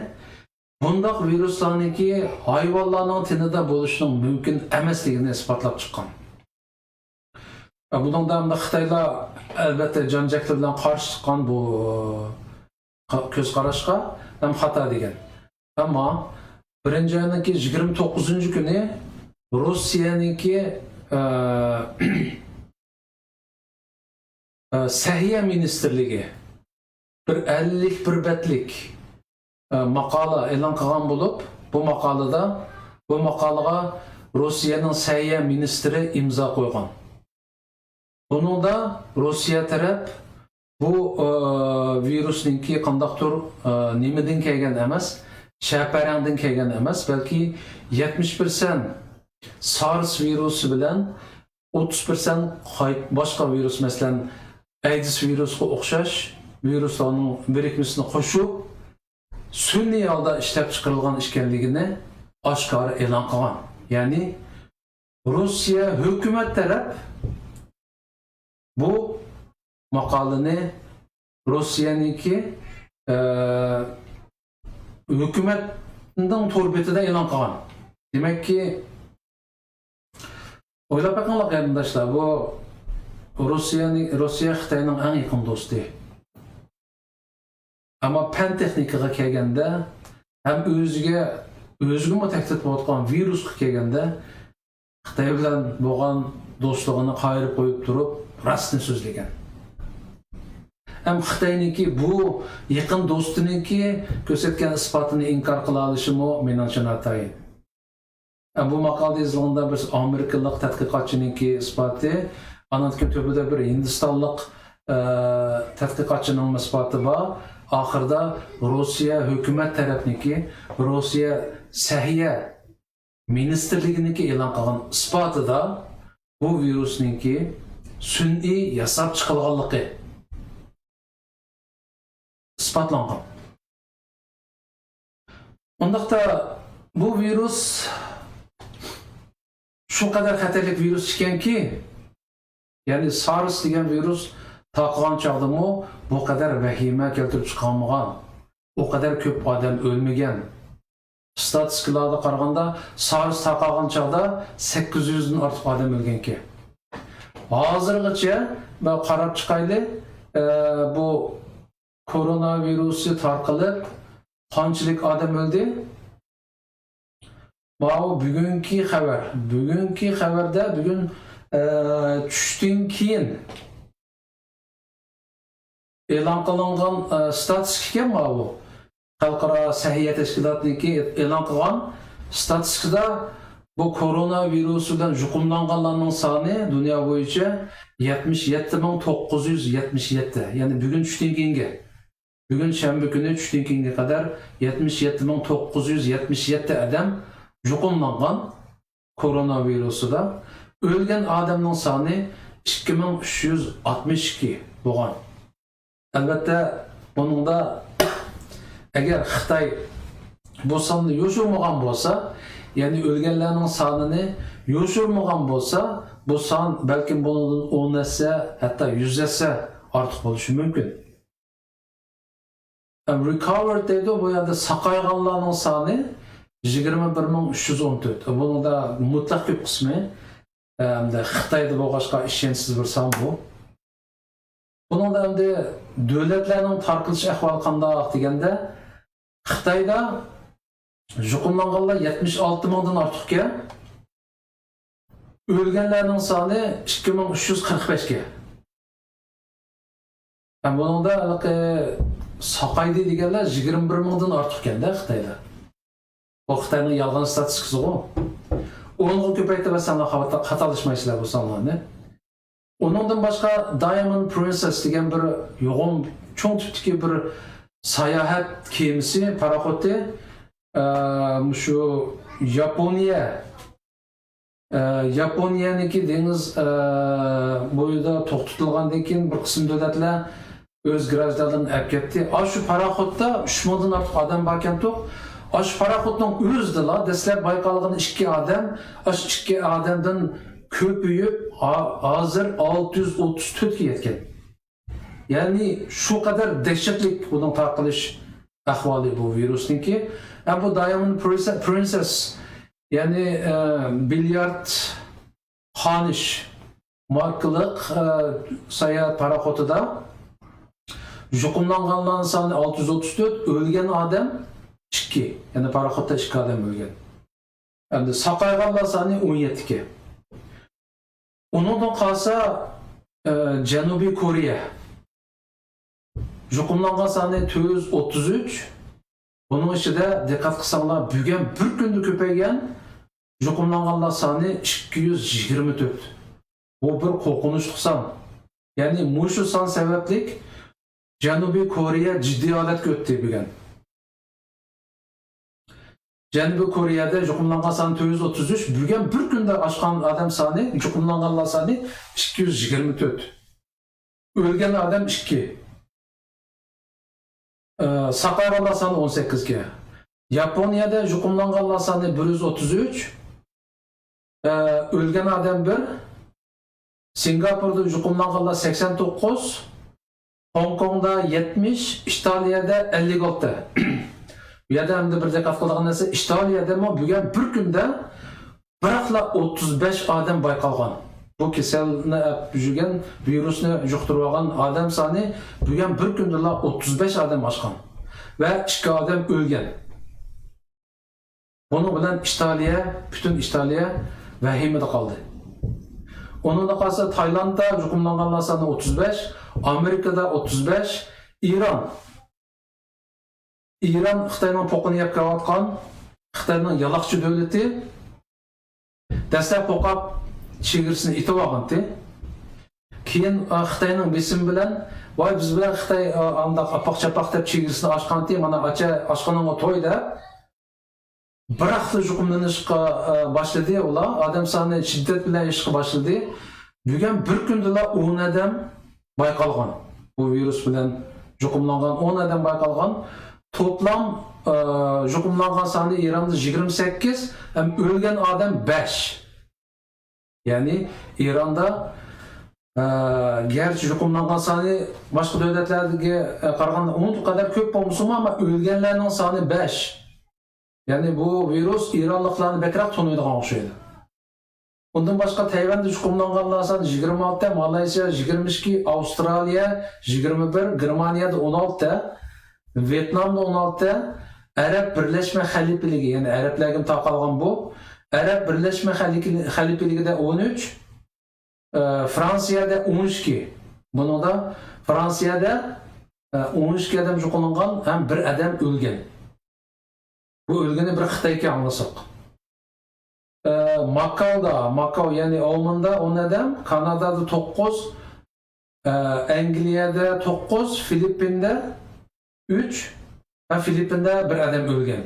بۇنداق ۋىرۇسلارنىڭكى ھايۋانلارنىڭ تېنىدا بولۇشىنىڭ مۇمكىن ئەمەسلىكىنى ئىسپاتلاپ چىققان. بۇنىڭدا ئەمدى خىتايلار، ئەلۋەتتە، جان-جەھلى بىلەن قارشى چىققان بۇ قا-، كۆز قاراشقا ھەم خاتا دېگەن. ئەمما بىرىنچى ئاينىڭكى يىگىرمە توققۇزىنچى كۈنى روسىيەنىڭكى، ئە، ئە، سەھىيە مىنىستىرلىكى بىر ئەللىك بىر بەتلىك، ئە، ماقالە ئېلان قىلغان بولۇپ، بۇ ماقالىدا، بۇ ماقالىغا روسىيەنىڭ سەھىيە مىنىستىرى ئىمزا قويغان. بۇنىڭدا روسىيە تەرەپ بۇ، ئە، ۋىرۇسنىڭكى قانداقتۇر، ئە، نېمىدىن كەلگەن ئەمەس، شەپەرەڭدىن كەلگەن ئەمەس، بەلكى يەتمىش پىرسەنت سارس ۋىرۇسى بىلەن ئوتتۇز پىرسەنت قايت-، باشقا ۋىرۇس، مەسىلەن، ئەيدىز ۋىرۇسىغا ئوخشاش ۋىرۇسلارنىڭ بىرىكمىسىنى قوشۇپ، سۈنئىي ھالدا ئىشلەپچىقىرىلغان ئىكەنلىكىنى ئاشكارا ئېلان قىلغان. يەنى، روسىيە ھۆكۈمەت تەرەپ بۇ ماقالىنى روسىيەنىڭكى، ئە، ھۆكۈمەتنىڭ تور بېتىدە ئېلان قىلغان. دېمەككى، ئويلاپ بېقىڭلار، قېرىنداشلار، بۇ روسىيەنى، روسىيە خىتاينىڭ ئەڭ يېقىن دوستى. ئەمما پەن تېخنىكىغا كەلگەندە، ھەم ئۆزىگە، ئۆزىگىمۇ تەھدىت بولۇۋاتقان ۋىرۇسقا كەلگەندە، خىتاي بىلەن بولغان دوستلۇقىنى قايرىپ قويۇپ تۇرۇپ، راستنى سۆزلىگەن. ھەم خىتاينىڭكى بۇ يېقىن دوستىنىڭكى كۆرسەتكەن ئىسپاتىنى ئىنكار قىلالىشىمۇ مېنىڭچە ناتايىن. ھەم بۇ ماقالىدە يېزىلغىنىدا بىر ئامېرىكىلىق تەتقىقاتچىنىڭكى ئىسپاتى، ئانىڭدىكى تۆپىدە بىر ھىندىستانلىق، ئە، تەتقىقاتچىنىڭ ئىسپاتى بار. ئاخىرىدا روسىيە ھۆكۈمەت تەرەپنىڭكى، روسىيە سەھىيە مىنىستىرلىكىنىڭكى ئېلان قىلغان ئىسپاتىدا بۇ ۋىرۇسنىڭكى سۈنئىي ياساپ چىقىلغانلىقى ئىسپاتلانغان. ئۇنداقتا بۇ ۋىرۇس شۇ قەدەر خەتەرلىك ۋىرۇس ئىكەنكى، يەنى سارس دېگەن ۋىرۇس تارقىغان چاغدىمۇ بۇ قەدەر ۋەھىمە كەلتۈرۈپ چىقارمىغان، ئۇ قەدەر كۆپ ئادەم ئۆلمىگەن. ئىستاتىستىكىلارغا قارىغاندا، سارس تارقالغان چاغدا سەككىز يۈزدىن ئارتۇق ئادەم ئۆلگەنكەن. ھازىرغىچە، مانا قاراپ چىقايلى، ئە، بۇ كورونا ۋىرۇسى تارقىلىپ قانچىلىك ئادەم ئۆلدى؟ ماۋۇ بۈگۈنكى خەۋەر. بۈگۈنكى خەۋەردە بۈگۈن، ئە، چۈشتىن كېيىن ئېلان قىلىنغان، ئە، ستاتىستىكا ئىكەن ماۋۇ. خەلقئارا سەھىيە تەشكىلاتىنىڭكى ئېلان قىلغان ستاتىستىكىدا بۇ كورونا ۋىرۇسى بىلەن يۇقۇملانغانلارنىڭ سانى دۇنيا بويىچە يەتمىش يەتتە مىڭ توققۇز يۈز يەتمىش يەتتە، يەنى بۈگۈن چۈشتىن كېيىنگى، بۈگۈن شەنبە كۈنى چۈشتىن كېيىنگە قەدەر يەتمىش يەتتە مىڭ توققۇز يۈز يەتمىش يەتتە ئادەم يۇقۇملانغان كورونا ۋىرۇسىدا. ئۆلگەن ئادەمنىڭ سانى ئىككى مىڭ ئۈچ يۈز ئاتمىش ئىككى بولغان. ئەلۋەتتە، بۇنىڭدا ئەگەر خىتاي بۇ ساننى يوشۇرمىغان بولسا، يەنى ئۆلگەنلەرنىڭ سانىنى يوشۇرمىغان بولسا، بۇ سان بەلكىم بۇنىڭدىن ئون ھەسسە، ھەتتا يۈز ھەسسە ئارتۇق بولۇشى مۇمكىن. ئەم، رىكاۋەرد دەيدۇ، بۇ يەردە ساقايغانلارنىڭ سانى يىگىرمە بىر مىڭ ئۈچ يۈز ئون تۆت. بۇنىڭدا مۇتلەق كۆپ قىسمى، ئەمدى خىتايدا بولغاچقا ئىشەنچسىز بىر سان بۇ. بۇنىڭدا ئەمدى دۆلەتلەرنىڭ تارقىلىش ئەھۋالى قانداق دېگەندە، خىتايدا يۇقۇملانغانلار يەتمىش ئالتە مىڭدىن ئارتۇقكەن، ئۆلگەنلەرنىڭ سانى ئىككى مىڭ ئۈچ يۈز قىرىق بەشكەن. ھەم بۇنىڭدا ھېلىقى ساقايدى دېگەنلەر يىگىرمە بىر مىڭدىن ئارتۇقكەن-دە خىتايدا. بۇ خىتاينىڭ يالغان ستاتىستىكىسىغۇ. ئونغا كۆپەيتىپ بەرسەڭلار خاتا-، خاتالاشمايسىلەر بۇ سانلارنى. ئۇنىڭدىن باشقا، داياموند پرىنسېس دېگەن بىر يۇغۇم، چوڭ تىپتىكى بىر ساياھەت كېمىسى، پاراخوتى، ئە، مۇشۇ ياپونىيە، ئە، ياپونىيەنىڭكى دېڭىز، ئە، بويىدا توختىتىلغاندىن كېيىن، بىر قىسىم دۆلەتلەر ئۆز گراژدانلىرىنى ئەپ كەتتى. ئاشۇ پاراخوتتا ئۈچ مىڭدىن ئارتۇق ئادەم باركەنتۇق. ئاشۇ پاراخوتنىڭ ئۆزىدىلا دەسلەپ بايقالغان ئىككى ئادەم، ئاشۇ ئىككى ئادەمدىن كۆپىيىپ، ھا-، ھازىر ئالتە يۈز ئوتتۇز تۆتكە يەتكەن. يەنى شۇ قەدەر دەھشەتلىك بۇنىڭ تارقىلىش ئەھۋالى بۇ ۋىرۇسنىڭكى. ھەم بۇ داياموند پرىنسە-، پرىنسېس، يەنى، ئە، بىليارد خانىش ماركىلىق، ئە، ساياھەت پاراخوتىدا يۇقۇملانغانلارنىڭ سانى ئالتە يۈز ئوتتۇز تۆت، ئۆلگەن ئادەم ئىككى. يەنى پاراخوتتا ئىككى ئادەم ئۆلگەن. ئەمدى ساقايغانلار سانى ئون يەتتىكەن. ئۇنىڭدىن قالسا، ئە، جەنۇبىي كورېيە. يۇقۇملانغان سانى تۆت يۈز ئوتتۇز ئۈچ. بۇنىڭ ئىچىدە دىققەت قىلساڭلار، بۈگۈن بىر كۈندە كۆپەيگەن يۇقۇملانغانلار سانى ئىككى يۈز يىگىرمە تۆت. بۇ بىر قورقۇنچلۇق سان. يەنى مۇشۇ سان سەۋەبلىك جەنۇبىي كورېيە جىددىي ھالەتكە ئۆتتى بۈگۈن. جەنۇبىي كورېيەدە يۇقۇملانغان سانى تۆت يۈز ئوتتۇز ئۈچ، بۈگۈن بىر كۈندە ئاشقان ئادەم سانى، يۇقۇملانغانلار سانى ئىككى يۈز يىگىرمە تۆت. ئۆلگەن ئادەم ئىككى. ئە، ساقايغانلار سانى ئون سەككىزكەن. ياپونىيەدە يۇقۇملانغانلار سانى بىر يۈز ئوتتۇز ئۈچ، ئە، ئۆلگەن ئادەم بىر. سىنگاپوردا يۇقۇملانغانلار سەكسەن توققۇز، خوڭكوڭدا يەتمىش، ئىتالىيەدە ئەللىك ئالتە. بۇ يەردە ئەمدى بىر دىققەت قىلىدىغان نەرسە، ئىتالىيەدىمۇ بۈگۈن بىر كۈندە بىراقلا ئوتتۇز بەش ئادەم بايقالغان. بۇ كېسەلنى ئەپ يۈرگەن، ۋىرۇسنى يۇقتۇرۇۋالغان ئادەم سانى بۈگۈن بىر كۈندىلا ئوتتۇز بەش ئادەم ئاشقان. ۋە ئىككى ئادەم ئۆلگەن. بۇنىڭ بىلەن ئىتالىيە، پۈتۈن ئىتالىيە ۋەھىمىدە قالدى. ئۇنىڭدىن قالسا تايلاندتا يۇقۇملانغانلار سانى ئوتتۇز بەش، ئامېرىكىدا ئوتتۇز بەش، ئىران. ئىران خىتاينىڭ پوقىنى يەپ كېلىۋاتقان، خىتاينىڭ يالاقچى دۆلىتى. دەسلەپ قوقاپ چېگرىسىنى ئېتىۋالغانتى. كېيىن، ئا، خىتاينىڭ بېسىمى بىلەن، ۋاي، بىز بىلەن خىتاي، ئا، ئانداق ئاپاق-چاپاق دەپ چېگرىسىنى ئاچقانتى، مانا ئاچا-، ئاچقىنىڭغا توي دەپ، بىراقلا يۇقۇملىنىشقا، ئا، باشلىدى ئۇلار. ئادەم سانى شىددەت بىلەن ئېشىشقا باشلىدى. بۈگۈن بىر كۈندىلا ئون ئادەم بايقالغان. بۇ ۋىرۇس بىلەن يۇقۇملانغان ئون ئادەم بايقالغان. توپلام، ئا، يۇقۇملانغان سانى ئىراندا يىگىرمە سەككىز، ھەم ئۆلگەن ئادەم بەش. يەنى ئىراندا، ئە، گەرچە يۇقۇملانغان سانى باشقا دۆلەتلەرگە، ئە، قارىغاندا ئۇنىڭ قەدەر كۆپ بولمىسىمۇ، ئەمما ئۆلگەنلەرنىڭ سانى بەش. يەنى بۇ ۋىرۇس ئىرانلىقلارنى بەكرەك تونۇيدىغان ئوخشايدۇ. ئۇندىن باشقا تەيۋەندە يۇقۇملانغانلار سانى يىگىرمە ئالتە، مالايزىيە يىگىرمە ئىككى، ئاۋسترالىيە يىگىرمە بىر، گېرمانىيەدە ئون ئالتە، ۋيېتنامدا ئون ئالتە، ئەرەب بىرلەشمە خەلىپىلىكى، يەنى ئەرەبلەرگىمۇ تارقالغان بۇ، ئەرەب بىرلەشمە خەلىپىلىكىدە ئون ئۈچ، ئە، فرانسىيەدە ئون ئىككى. بۇنىڭدا فرانسىيەدە، ئە، ئون ئىككى ئادەم يۇقۇملانغان ھەم بىر ئادەم ئۆلگەن. بۇ ئۆلگىنى بىر خىتايكەن ئاڭلىساق. ئە، ماكاودا، ماكاو، يەنى ئاۋمېندا ئون ئادەم، كانادادا توققۇز، ئە، ئەنگلىيەدە توققۇز، فىلىپپىندا ئۈچ، ھە، فىلىپپىندا بىر ئادەم ئۆلگەن.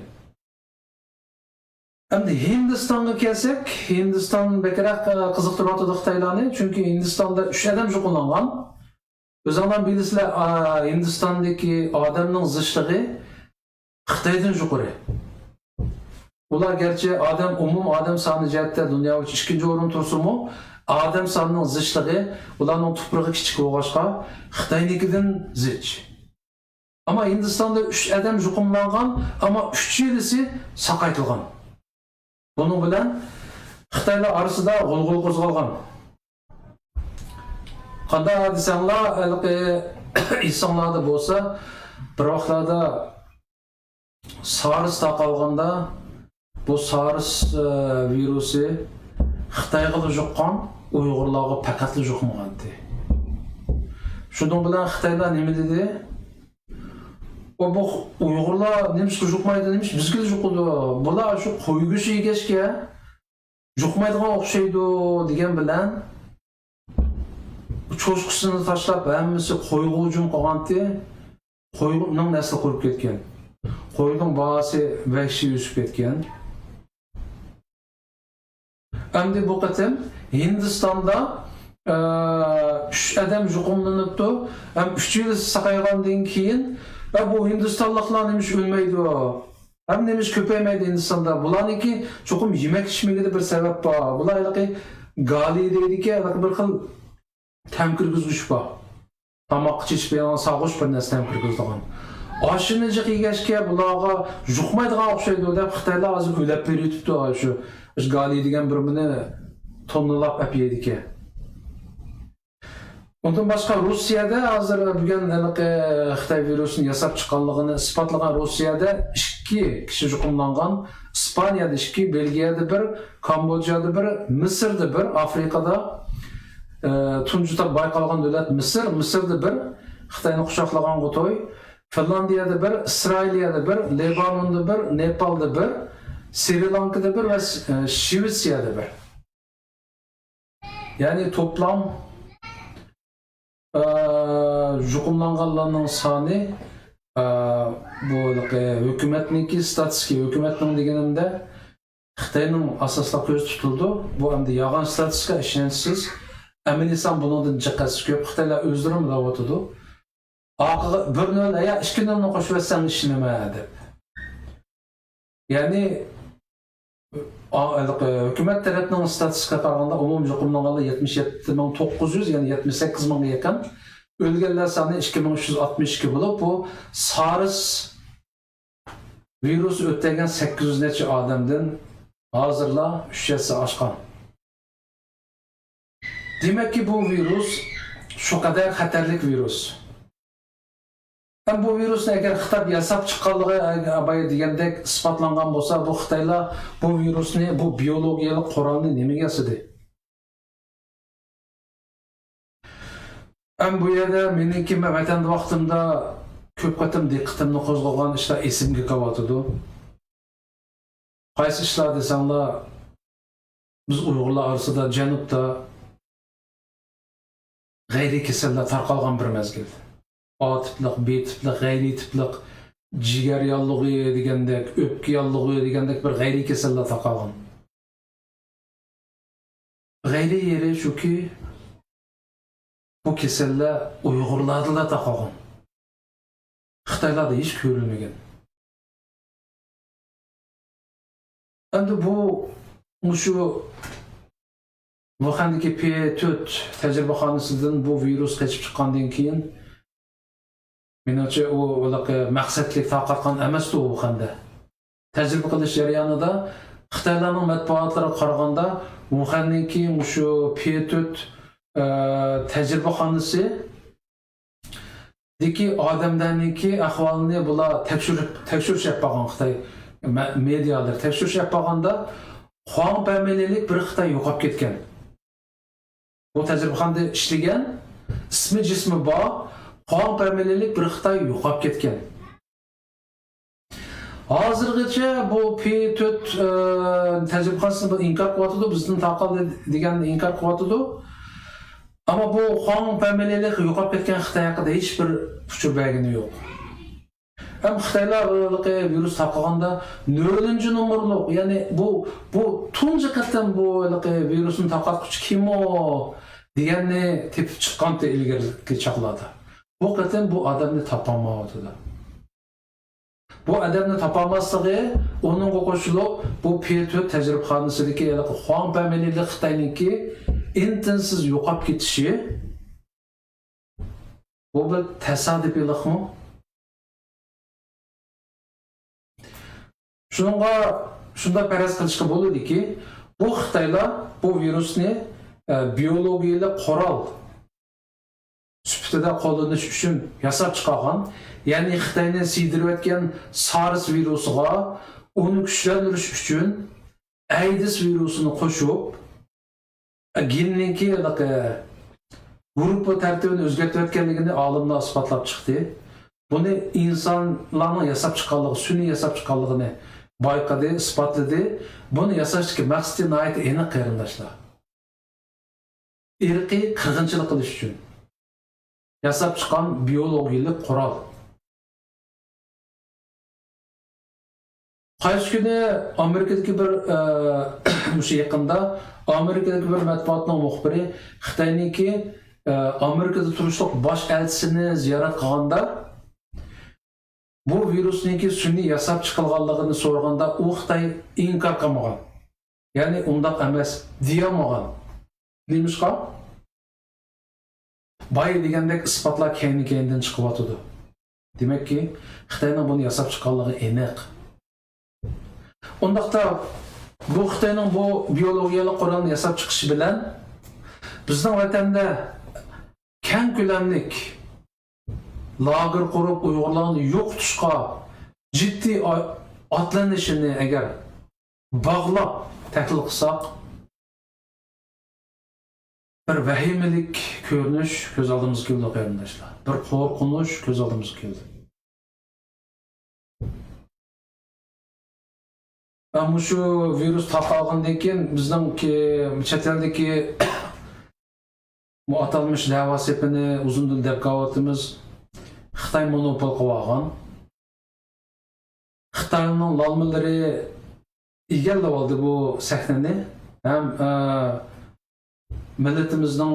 ئەمدى ھىندىستانغا كەلسەك، ھىندىستان بەكرەك، ئە، قىزىقتۇرۇۋاتىدۇ خىتايلارنى، چۈنكى ھىندىستاندا ئۈچ ئادەم يۇقۇملانغان. ئۆزۈڭلار بىلىسىلەر، ئا، ھىندىستاندىكى ئادەمنىڭ زىچلىقى خىتايدىن يۇقىرى. ئۇلار گەرچە ئادەم، ئومۇم ئادەم سانى جەھەتتە دۇنيا بويىچە ئىككىنچى ئورۇندا تۇرسىمۇ، ئادەم سانىنىڭ زىچلىقى ئۇلارنىڭ تۇپرىقى كىچىك بولغاچقا، خىتاينىڭكىدىن زىچ. ئەمما ھىندىستاندا ئۈچ ئادەم يۇقۇملانغان، ئەمما ئۈچىلىسى ساقايتىلغان. بۇنىڭ بىلەن خىتايلار ئارىسىدا غۇلغۇلا قوزغالغان. قانداق دېسەڭلار، ھېلىقى ئېسىڭلاردا بولسا، بىر ۋاقىتلاردا سارس تارقالغاندا، بۇ سارس، ئە، ۋىرۇسى خىتايغىلا يۇققان، ئۇيغۇرلارغا پەقەتلا يۇقمىغانتى. شۇنىڭ بىلەن خىتايلار نېمە دېدى؟ ئۇ، بۇ ئۇيغۇرلار نېمىشقا يۇقمايدۇ، نېمىشقا بىزگىلا يۇقىدۇ؟ بۇلار شۇ قوي گۆشى يېگەچكە يۇقمايدىغان ئوخشايدۇ دېگەن بىلەن، چوشقىسىنى تاشلاپ، ھەممىسى قويغا ھۇجۇم قىلغانتى، قوينىڭ نەسلى قۇرۇپ كەتكەن. قوينىڭ باھاسى ۋەھشىي ئۆسۈپ كەتكەن. ئەمدى بۇ قېتىم ھىندىستاندا، ئە، ئۈچ ئادەم يۇقۇملىنىپتۇ. ھەم ئۈچىلىسى ساقايغاندىن كېيىن، ئە، بۇ ھىندىستانلىقلار نېمىشقا ئۆلمەيدۇ؟ ھەم نېمىشقا كۆپەيمەيدۇ ھىندىستاندا؟ بۇلارنىڭكى چوقۇم يېمەك-ئىچمىكىدە بىر سەۋەب بار. بۇلار ھېلىقى گالى دەيدىكەن، ھېلىقى بىر خىل تەم كىرگۈزگۈچ بار. تاماققا چېچىپ بېرىدىغان، ساغۇش بىر نەرسە تەم كىرگۈزىدىغان. ئاشۇنى جىق يېگەچكە بۇلارغا يۇقمايدىغان ئوخشايدۇ دەپ خىتايلار ھازىر ئۆلەپ بېرىۋېتىپتۇ. شۇ، شۇ گالى دېگەن بىر بىرىنى توننىلاپ ئەپ يەيدىكەن. ئۇندىن باشقا روسىيەدە ھازىر بۈگۈن ھېلىقى خىتاي ۋىرۇسىنى ياساپ چىققانلىقىنى ئىسپاتلىغان روسىيەدە ئىككى كىشى يۇقۇملانغان. ئىسپانىيەدە ئىككى، بېلگىيەدە بىر، كامبودژادا بىر، مىسىردا بىر، ئافرىقىدا، ئە، تۇنجى تاپ بايقالغان دۆلەت مىسىر، مىسىردا بىر، خىتاينى قۇچاقلىغانغا توي. فىنلاندىيەدە بىر، ئىسرائىلىيەدە بىر، لېبانوندا بىر، نېپالدا بىر، سرى لانكىدا بىر ۋە س-، ئە، شىۋېتسىيەدە بىر. يەنى توپلام، ئە، يۇقۇملانغانلارنىڭ سانى، ئە، بۇ ھېلىقى ھۆكۈمەتنىڭكى ستاتىستىكا، ھۆكۈمەتنىڭ دېگىنىمدە خىتاينىڭ ئاساسلىق كۆزدە تۇتۇلىدۇ. بۇ ئەمدى يالغان ستاتىستىكا، ئىشەنچسىز. ئەمەلىي سان بۇنىڭدىن جىق ھەسسە كۆپ. خىتايلار ئۆزلىرىمۇ دەۋاتىدۇ. ئارقىغا بىر نۆل، يا ئىككى نۆلنى قوشۇۋەتسەڭ ئىشىنىمەن دەپ. يەنى، ئا-، ھېلىقى ھۆكۈمەت تەرەپنىڭ ستاتىستىكىغا قارىغاندا، ئومۇمىي يۇقۇملانغانلار يەتمىش يەتتە مىڭ توققۇز يۈز، يەنى يەتمىش سەككىز مىڭغا يېقىن. ئۆلگەنلەر سانى ئىككى مىڭ ئۈچ يۈز ئاتمىش ئىككى بولۇپ، بۇ سارس ۋىرۇس ئۆتەلگەن سەككىز يۈز نەچچە ئادەمدىن ھازىرلا ئۈچ ھەسسە ئاشقان. دېمەككى، بۇ ۋىرۇس شۇ قەدەر خەتەرلىك ۋىرۇس. ھەم بۇ ۋىرۇسنى ئەگەر خىتاي ياساپ چىققانلىقى، ئە، بايا دېگەندەك ئىسپاتلانغان بولسا، بۇ خىتايلار بۇ ۋىرۇسنى، بۇ بىيولوگىيەلىك قورالنى نېمىگە ياسىدى؟ ھەم بۇ يەردە مېنىڭكى، مەن ۋەتەندە ۋاقتىمدا كۆپ قېتىم دىققىتىمنى قوزغىغان ئىشلار ئېسىمگە كېلىۋاتىدۇ. قايسى ئىشلار دېسەڭلار، بىز ئۇيغۇرلار ئارىسىدا جەنۇبتا غەيرىي كېسەللەر تارقالغان بىر مەزگىل. ئا تىپلىق، بى تىپلىق، غەيرىي تىپلىق، جىگەر ياللۇغى دېگەندەك، ئۆپكە ياللۇغى دېگەندەك بىر غەيرىي كېسەللەر تارقالغان. غەيرىي يېرى شۇكى، بۇ كېسەللەر ئۇيغۇرلاردىلا تارقالغان. خىتايلاردا ھېچ كۆرۈلمىگەن. ئەمدى بۇ، مۇشۇ ۋۇخەندىكى پى تۆت تەجرىبىخانىسىدىن بۇ ۋىرۇس قېچىپ چىققاندىن كېيىن، مېنىڭچە، ئۇ ھېلىقى مەقسەتلىك تارقاتقان ئەمەستى ئۇ ۋۇخەندە. تەجرىبە قىلىش جەريانىدا خىتايلارنىڭ مەتبۇئاتلىرىغا قارىغاندا، ۋۇخەننىڭكى مۇشۇ پى تۆت، ئە، تەجرىبىخانىسى دىكى ئادەملەرنىڭكى ئەھۋالىنى بۇلار تەكشۈرۈپ، تەكشۈرۈش ئېلىپ بارغان خىتاي مە-، مېدىيالىرى تەكشۈرۈش ئېلىپ بارغاندا، خۇاڭ پەمىلىلىك بىر خىتاي يوقاپ كەتكەن. بۇ تەجرىبىخانىدا ئىشلىگەن، ئىسمى جىسمى بار، خۇاڭ پەمىلىلىك بىر خىتاي يوقاپ كەتكەن. ھازىرغىچە بۇ پى تۆت، ئە، تەجرىبىخانىسى بۇ ئىنكار قىلىۋاتىدۇ، بىزدىن تارقالدى دېگەننى ئىنكار قىلىۋاتىدۇ. ئەمما بۇ خۇاڭ پەمىلىلىك يوقاپ كەتكەن خىتاي ھەققىدە ھېچ بىر ئۇچۇر بەرگىنى يوق. ھەم خىتايلار ھېلىقى ۋىرۇس تارقىغاندا نۆلىنچى نومۇرلۇق، يەنى بۇ، بۇ تۇنجى قېتىم بۇ ھېلىقى ۋىرۇسنى تارقاتقۇچى كىمۇ دېگەننى تېپىپ چىققانتى ئىلگىرىكى چاغلاردا. بۇ قېتىم بۇ ئادەمنى تاپالمايۋاتىدۇ. بۇ ئادەمنى تاپالماسلىقى، ئۇنىڭغا قوشۇلۇپ، بۇ پى تۆت تەجرىبىخانىسىدىكى ھېلىقى خۇاڭ پەمىلىلىك خىتاينىڭكى ئىن-تىنسىز يوقاپ كېتىشى، بۇ بىر تاسادىپىيلىقمۇ؟ شۇنىڭغا شۇنداق پەرەز قىلىشقا بولىدۇكى، بۇ خىتايلار بۇ ۋىرۇسنى، ئە، بىيولوگىيەلىك قورال سۈپىتىدە قوللىنىش ئۈچۈن ياساپ چىقارغان، يەنى خىتاينى سىيدىرىۋەتكەن سارس ۋىرۇسىغا ئۇنى كۈچلەندۈرۈش ئۈچۈن ئەيدىز ۋىرۇسىنى قوشۇپ، گېننىڭكى ھېلىقى گۇرۇپپا تەرتىپىنى ئۆزگەرتىۋەتكەنلىكىنى ئالىملار ئىسپاتلاپ چىقتى. بۇنى ئىنسانلارنىڭ ياساپ چىققانلىقى، سۈنئىي ياساپ چىققانلىقىنى بايقىدى، ئىسپاتلىدى. بۇنى ياساشتىكى مەقسىتى ناھايىتى ئېنىق، قېرىنداشلار. ئىرقىي قىرغىنچىلىق قىلىش ئۈچۈن ياساپ چىققان بىيولوگىيەلىك قورال. قايسى كۈنى ئامېرىكىدىكى بىر، ئە، مۇشۇ يېقىندا ئامېرىكىدىكى بىر مەتبۇئاتنىڭ مۇخبىرى خىتاينىڭكى، ئە، ئامېرىكىدا تۇرۇشلۇق باش ئەلچىسىنى زىيارەت قىلغاندا، بۇ ۋىرۇسنىڭكى سۈنئىي ياساپ چىقىلغانلىقىنى سورىغاندا، ئۇ خىتاي ئىنكار قىلمىغان. يەنى ئۇنداق ئەمەس دېيەلمىگەن. نېمىشقا؟ بايا دېگەندەك ئىسپاتلار كەينى-كەينىدىن چىقىۋاتىدۇ. دېمەككى، خىتاينىڭ بۇنى ياساپ چىققانلىقى ئېنىق. ئۇنداقتا بۇ خىتاينىڭ بۇ بىيولوگىيەلىك قورالنى ياساپ چىقىشى بىلەن بىزنىڭ ۋەتەندە كەڭ كۆلەملىك لاگېر قۇرۇپ، ئۇيغۇرلارنى يوقىتىشقا جىددىي ئا-، ئاتلىنىشىنى ئەگەر باغلاپ تەھلىل قىلساق، بىر ۋەھىمىلىك كۆرۈنۈش كۆز ئالدىمىزغا كېلىدۇ، قېرىنداشلار. بىر قورقۇنچ كۆز ئالدىمىزغا كېلىدۇ. ۋە مۇشۇ ۋىرۇس تارقالغاندىن كېيىن بىزنىڭكى چەت ئەلدىكى بۇ ئاتالمىش دەۋا سېپىنى ئۇزۇندىن دەپ كېلىۋاتىمىز. خىتاي مونوپول قىلىۋالغان. خىتاينىڭ لالمىلىرى ئىگىلەۋالدى بۇ سەھنىنى. ھەم، ئە، مىللىتىمىزنىڭ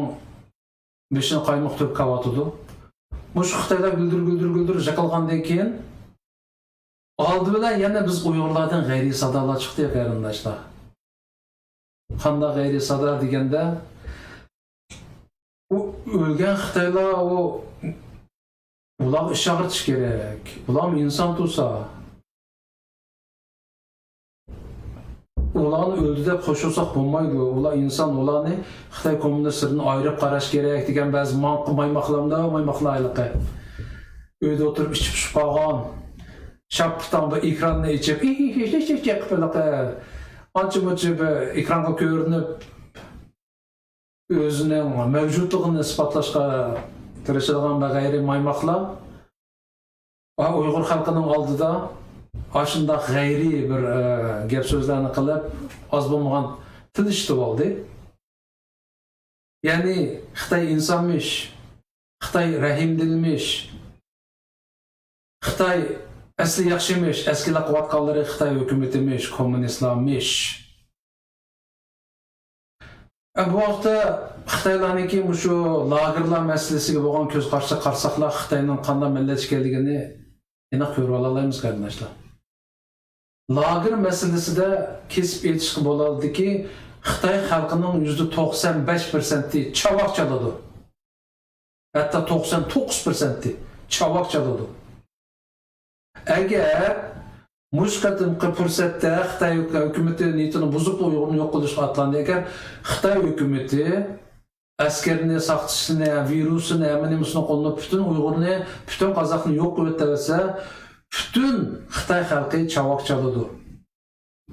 بېشىنى قايمۇقتۇرۇپ كېلىۋاتىدۇ. مۇشۇ خىتايلار گۈلدۈر، گۈلدۈر، گۈلدۈر جىقىلغاندىن كېيىن، ئالدى بىلەن يەنە بىز ئۇيغۇرلاردىن غەيرىي سادالار چىقتى، قېرىنداشلار. قانداق غەيرىي سادا دېگەندە، ئۇ ئۆلگەن خىتايلار، ئۇ، ئۇلارغا ئىچ ئاغرىتىش كېرەك. ئۇلارمۇ ئىنسان تۇرسا. ئۇلارنى ئۆلدى دەپ خوش بولساق بولمايدۇ. ئۇلار ئىنسان، ئۇلارنى خىتاي كوممۇنىستلىرىدىن ئايرىپ قاراش كېرەك دېگەن بەزى ماڭقا مايماقلامدا، مايماقلار ھېلىقى. ئۆيدە ئولتۇرۇپ ئىچىپ پۇشۇپ قالغان، شاپپىتاڭ بىر ئېكراننى ئېچىپ، ئىھ، ئىھ، ئىھ، ئىھ، ئىھ قىلىپ، ئانچە-مۇنچە بىر ئېكرانغا كۆرۈنۈپ، ئۆزىنىڭ مەۋجۇتلۇقىنى ئىسپاتلاشقا تىرىشىدىغان بىر غەيرىي مايماقلار، ئا، ئۇيغۇر خەلقىنىڭ ئالدىدا ئاشۇنداق غەيرىي بىر، ئە، گەپ-سۆزلەرنى قىلىپ، ئاز بولمىغان تىل ئىشلىتىۋالدى. يەنى خىتاي ئىنسانمىش، خىتاي رەھىمدىلمىش، خىتاي ئەسلى ياخشىمىش، ئەسكىلەپ قىلىۋاتقانلىرى خىتاي ھۆكۈمىتىمىش، كوممۇنىستلارمىش. ئە، بۇ ۋاقىتتا خىتايلارنىڭكى مۇشۇ لاگېرلار مەسىلىسىگە بولغان كۆز قارىشىغا قارىساقلا، خىتاينىڭ قانداق مىللەت ئىكەنلىكىنى ئېنىق كۆرۈۋالالايمىز، قېرىنداشلار. لاگېر مەسىلىسىدە كېسىپ ئېيتىشقا بولىدۇكى، خىتاي خەلقىنىڭ يۈزدە توقسان بەش پىرسەنتى چاۋاك چالىدۇ. ھەتتا توقسان توققۇز پىرسەنتى چاۋاك چالىدۇ. ئەگەر مۇشۇ قېتىمقى پۇرسەتتە خىتاي ھۆكۈمىتى نىيىتىنى بۇزۇپ، ئۇيغۇرنى يوق قىلىشقا ئاتلاندى، ئەگەر خىتاي ھۆكۈمىتى ئەسكىرىنى، ساقچىسىنى، ۋىرۇسىنى، ھەممە نېمىسىنى قوللىنىپ، پۈتۈن ئۇيغۇرنى، پۈتۈن قازاقنى يوق قىلىۋېتىۋەتسە، پۈتۈن خىتاي خەلقى چاۋاك چالىدۇ.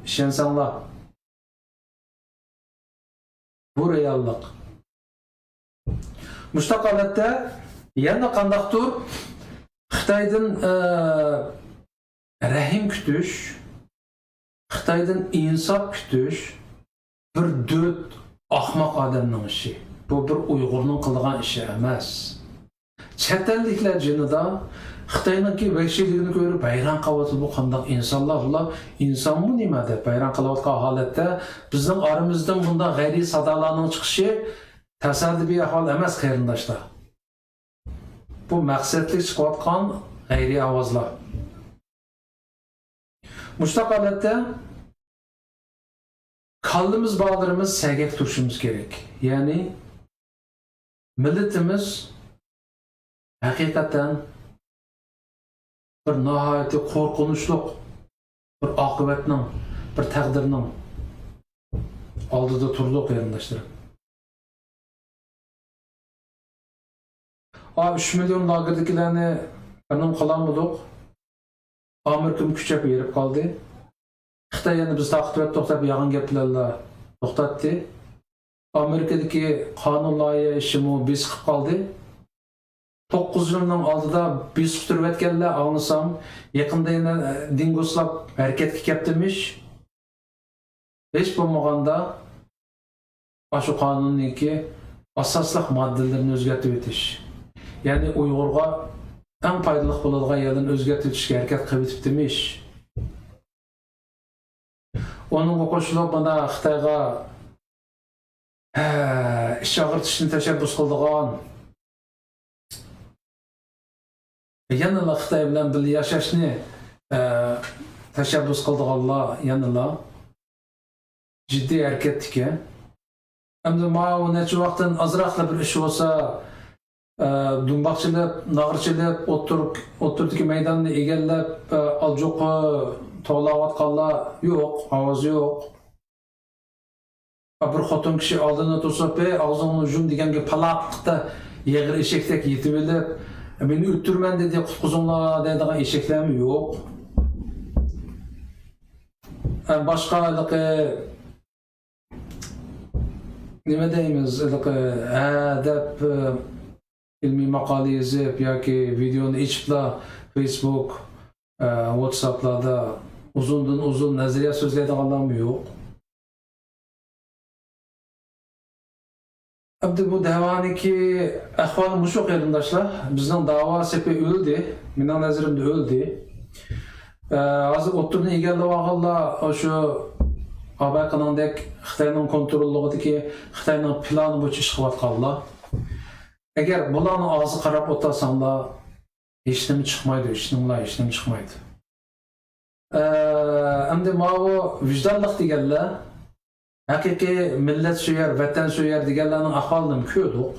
ئىشەنسەڭلار. بۇ رېئاللىق. مۇشۇنداق ھالەتتە يەنە قانداقتۇر خىتايدىن، ئە، رەھىم كۈتۈش، خىتايدىن ئىنساپ كۈتۈش بىر دۆت ئاخماق ئادەمنىڭ ئىشى. بۇ بىر ئۇيغۇرنىڭ قىلىدىغان ئىشى ئەمەس. چەت ئەللىكلەر جېنىدا خىتاينىڭكى ۋەھشىيلىكىنى كۆرۈپ ھەيران قالىۋاتىدۇ. بۇ قانداق ئىنسانلار بۇلار؟ ئىنسانمۇ نېمە دەپ ھەيران قالىۋاتقان ھالەتتە بىزنىڭ ئارىمىزدىن بۇنداق غەيرىي سادالارنىڭ چىقىشى تاسادىپىي ئەھۋال ئەمەس، قېرىنداشلار. بۇ مەقسەتلىك چىقىۋاتقان غەيرىي ئاۋازلار. مۇشۇنداق ھالەتتە كاللىمىز، بالىلىرىمىز سەگەك تۇرۇشىمىز كېرەك. يەنى مىللىتىمىز ھەقىقەتەن بىر ناھايىتى قورقۇنچلۇق بىر ئاقىۋەتنىڭ، بىر تەقدىرنىڭ ئالدىدا تۇرىدۇ، قېرىنداشلىرىم. ئا، ئۈچ مىليون لاگېردىكىلەرنى بىرنېمە قىلالمىدۇق. ئامېرىكىمۇ كۈچەپ ھېرىپ قالدى. خىتاي يەنە بىز تارقىتىۋەتتۇق دەپ يالغان گەپ بىلەنلا توختاتتى. ئامېرىكىدىكى قانۇن لايىھە ئىشىمۇ بېسىقىپ قالدى. توققۇز يىلنىڭ ئالدىدا بېسىقتۇرۇۋەتكەنلەر، ئاڭلىسام، يېقىندا يەنە دىڭگۇسلاپ ھەرىكەتكە كەپتىمىش. ھېچ بولمىغاندا ئاشۇ قانۇننىڭكى ئاساسلىق ماددىلىرىنى ئۆزگەرتىۋېتىش، يەنى ئۇيغۇرغا ئەڭ پايدىلىق بولىدىغان يەرلەرنى ئۆزگەرتىۋېتىشكە ھەرىكەت قىلىۋېتىپتىمىش. ئۇنىڭغا قوشۇلۇپ مانا خىتايغا، ھە، ئىچ ئاغرىتىشنى تەشەببۇس قىلىدىغان، يەنىلا خىتاي بىلەن بىللە ياشاشنى، ئە، تەشەببۇس قىلىدىغانلار يەنىلا جىددىي ھەرىكەتتىكەن. ئەمدى ماۋۇ نەچچە ۋاقىتتىن ئازراقلا بىر ئىش بولسا، ئە، دۇمباق چېلىپ، ناغرا چېلىپ، ئوتتۇرا، ئوتتۇرىدىكى مەيداننى ئىگىلەپ، ئە، ئالجوقا توۋلاۋاتقانلار يوق، ئاۋاز يوق. بىر خوتۇن كىشى ئالدىدا تۇرسا، «ئەي، ئاغزىڭنى يۇم» دېگەنگە پالاقتا يېغىر ئېشەكتەك يېتىۋېلىپ، «مېنى ئۆلتۈرىمەن دېدى، قۇتقۇزۇڭلار» دەيدىغان ئېشەكلەرمۇ يوق. ئە، باشقا ھېلىقى، نېمە دەيمىز، ھېلىقى، ھە دەپ، ئە، ئىلمىي ماقالە يېزىپ ياكى ۋىدېئونى ئېچىپلا فېيسبۇك، ئە، ۋاتساپلاردا ئۇزۇندىن ئۇزۇن نەزەرىيە سۆزلەيدىغانلارمۇ يوق. ئەمدى بۇ دەۋانىڭكى ئەھۋالى مۇشۇ، قېرىنداشلار. بىزنىڭ داۋا سېپى ئۆلدى. مېنىڭ نەزىرىمدە ئۆلدى. ئە، ھازىر ئوتتۇرىنى ئىگىلەۋالغانلار ئاشۇ ئاباقىنىڭدەك خىتاينىڭ كونتروللۇقىدىكى، خىتاينىڭ پىلانى بويىچە ئىش قىلىۋاتقانلار. ئەگەر بۇلارنىڭ ئاغزىغا قاراپ ئولتۇرساڭلار، ھېچنېمە چىقمايدۇ، ئىچىڭلار ھېچنېمە چىقمايدۇ. ئە، ئەمدى ماۋۇ ۋىجدانلىق دېگەنلەر، ھەقىقىي مىللەتسۆيەر، ۋەتەنسۆيەر دېگەنلەرنىڭ ئەھۋالىنىمۇ كۆردۇق.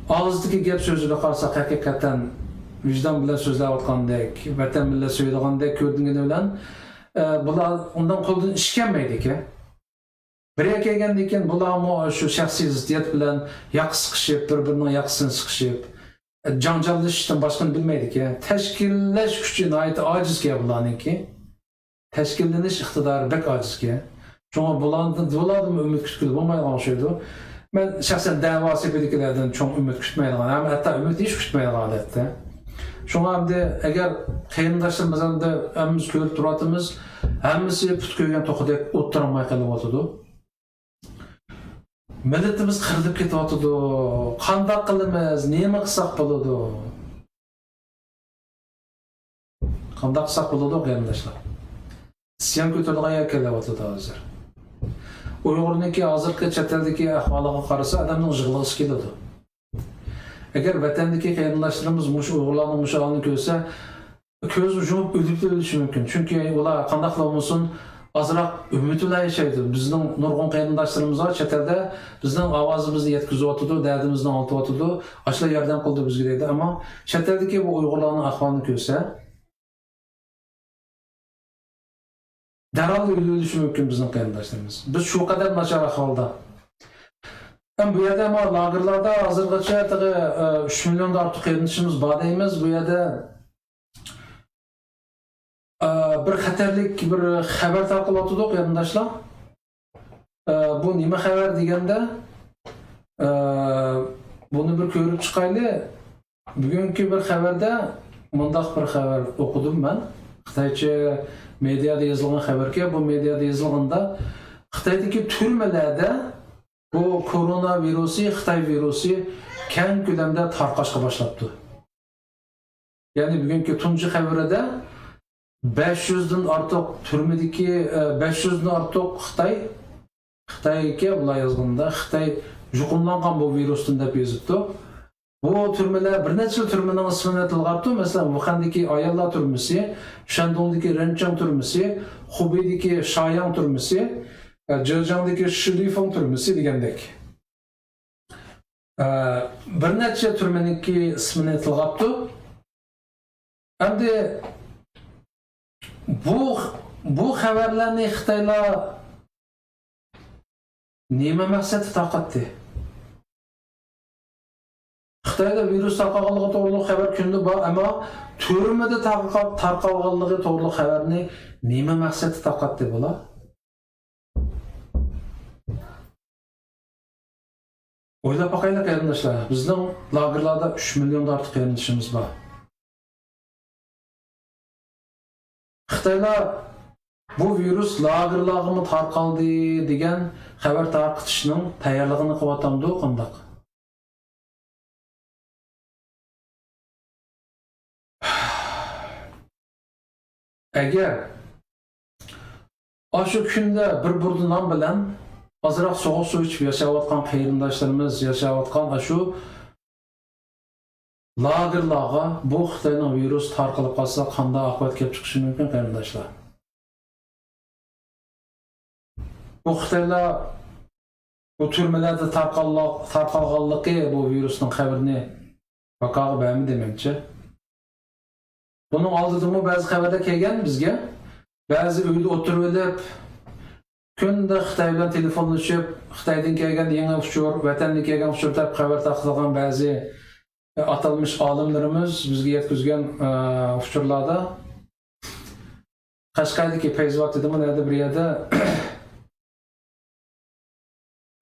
ئاغزىدىكى گەپ سۆزىگە قارىساق، ھەقىقەتەن ۋىجدان بىلەن سۆزلەۋاتقاندەك، ۋەتەن مىللەت سۆيىدىغاندەك كۆرۈنگىنى بىلەن، ئە، بۇلار ئۇنداق قولىدىن ئىش كەلمەيدىكەن. بىر يەرگە كەلگەندىن كېيىن بۇلارمۇ شۇ شەخسىي زىددىيەت بىلەن ياقا سىقىشىپ، بىر-بىرىنىڭ ياقىسىنى سىقىشىپ، جاڭجاللىشىشتىن باشقىنى بىلمەيدىكەن. تەشكىللەش كۈچى ناھايىتى ئاجىزكەن بۇلارنىڭكى. تەشكىللىنىش ئىقتىدارى بەك ئاجىزكەن. شۇڭا بۇلاردىن، بۇلاردىنمۇ ئۈمىد كۈتكىلى بولمايدىغان ئوخشايدۇ. مەن شەخسەن دەۋا سېپىدىكىلەردىن چوڭ ئۈمىد كۈتمەيدىغان، ھەم ھەتتا ئۈمىد ھېچ كۈتمەيدىغان ئادەتتە. شۇڭا ئەمدى ئەگەر قېرىنداشلىرىمىز ئەمدى ھەممىمىز كۆرۈپ تۇرۇۋاتىمىز، ھەممىسى پۇت كۆيگەن توخۇدەك ئولتۇرالماي قېلىۋاتىدۇ. مىللىتىمىز قىرىلىپ كېتىۋاتىدۇ. قانداق قىلىمىز؟ نېمە قىلساق بولىدۇ؟ قانداق قىلساق بولىدۇ، قېرىنداشلار؟ ئىسيان كۆتۈرۈلگەن يەر كېلىۋاتىدۇ ھازىر. ئۇيغۇرنىڭكى ھازىرقى چەت ئەلدىكى ئەھۋالىغا قارىسا، ئادەمنىڭ يىغلىغۇسى كېلىدۇ. ئەگەر ۋەتەندىكى قېرىنداشلىرىمىز مۇشۇ ئۇيغۇرلارنىڭ مۇشۇ ھالىنى كۆرسە، كۆزىنى يۇمۇپ ئۆلۈپ ئۆلۈشى مۇمكىن. چۈنكى ئۇلار قانداقلا بولمىسۇن، ئازراق ئۈمىد بىلەن ياشايدۇ. بىزنىڭ نۇرغۇن قېرىنداشلىرىمىز بار چەت ئەلدە، بىزنىڭ ئاۋازىمىزنى يەتكۈزۈۋاتىدۇ، دەردىمىزنى ئاڭلىتىۋاتىدۇ. ئاشۇلار ياردەم قىلدى بىزگە دەيدۇ. ئەمما چەت ئەلدىكى بۇ ئۇيغۇرلارنىڭ ئەھۋالىنى كۆرسە، دەرھال ئۆلۈۋېلىشى مۇمكىن بىزنىڭ قېرىنداشلىرىمىز. بىز شۇ قەدەر ناچار ئەھۋالدا. ھەم بۇ يەردە، مانا، لاگېرلاردا ھازىرغىچە تېخى، ئە، ئۈچ مىليوندىن ئارتۇق قېرىندىشىمىز بار دەيمىز. بۇ يەردە، ئە، بىر خەتەرلىك بىر خەۋەر تارقىلىۋاتىدۇ، قېرىنداشلار. ئە، بۇ نېمە خەۋەر دېگەندە، ئە، بۇنى بىر كۆرۈپ چىقايلى. بۈگۈنكى بىر خەۋەردە مۇنداق بىر خەۋەر ئوقۇدۇم مەن. خىتايچە مېدىيادا يېزىلغان خەۋەركەن. بۇ مېدىيادا يېزىلغىنىدا، خىتايدىكى تۈرمىلەردە بۇ كورونا ۋىرۇسى، خىتاي ۋىرۇسى كەڭ كۆلەمدە تارقاشقا باشلاپتۇ. يەنى بۈگۈنكى تۇنجى خەۋىرىدە بەش يۈزدىن ئارتۇق تۈرمىدىكى، ئە، بەش يۈزدىن ئارتۇق خىتاي، خىتايكەن بۇلار يازغىنىدا، خىتاي يۇقۇملانغان بۇ ۋىرۇستىن دەپ يېزىپتۇ. بۇ تۈرمىلەر، بىر نەچچە تۈرمىنىڭ ئىسمىنى تىلغا ئاپتۇ. مەسىلەن، ۋۇخەندىكى ئاياللار تۈرمىسى، شەندۇڭدىكى رېنچىڭ تۈرمىسى، خۇبېيدىكى شاياڭ تۈرمىسى، ئە، جېجياڭدىكى شىلىفېڭ تۈرمىسى دېگەندەك. ئە، بىر نەچچە تۈرمىنىڭكى ئىسمىنى تىلغاپتۇ. ئەمدى بۇ، بۇ خەۋەرلەرنى خىتايلار نېمە مەقسەتتە تارقاتتى؟ خىتايدا ۋىرۇس تارقالغانلىقى توغرۇلۇق خەۋەر كۈندە بار، ئەمما تۈرمىدە تارقا-، تارقالغانلىقى توغرۇلۇق خەۋەرنى نېمە مەقسەتتە تارقاتتى بۇلار؟ ئويلاپ باقايلى، قېرىنداشلار، بىزنىڭ لاگېرلاردا ئۈچ مىليوندىن ئارتۇق قېرىندىشىمىز بار. خىتايلار بۇ ۋىرۇس لاگېرلارغىمۇ تارقالدى دېگەن خەۋەر تارقىتىشنىڭ تەييارلىقىنى قىلىۋاتامدۇ، قانداق؟ ئەگەر ئاشۇ كۈندە بىر بۇردا نان بىلەن ئازراق سوغۇق سۇ ئىچىپ ياشاۋاتقان قېرىنداشلىرىمىز ياشاۋاتقان ئاشۇ لاگېرلارغا بۇ خىتاينىڭ ۋىرۇسى تارقىلىپ قالسا، قانداق ئاقىۋەت كېلىپ چىقىشى مۇمكىن، قېرىنداشلار؟ بۇ خىتايلار بۇ تۈرمىلەردە تارقاللا-، تارقالغانلىقى بۇ ۋىرۇسنىڭ خەۋىرىنى ۋاكاغا بەرمىدى، مەنچە. بۇنىڭ ئالدىدىمۇ بەزى خەۋەرلەر كەلگەن بىزگە. بەزى ئۆيدە ئولتۇرۇۋېلىپ، كۈندە خىتاي بىلەن تېلېفونلىشىپ، خىتايدىن كەلگەن يېڭى ئۇچۇر، ۋەتەندىن كەلگەن ئۇچۇر دەپ خەۋەر تارقىتىدىغان بەزى ئاتالمىش ئالىملىرىمىز بىزگە يەتكۈزگەن، ئە، ئۇچۇرلاردا، قەشقەردىكى پەيزىۋات دېدىمۇ، نەدە بىر يەردە،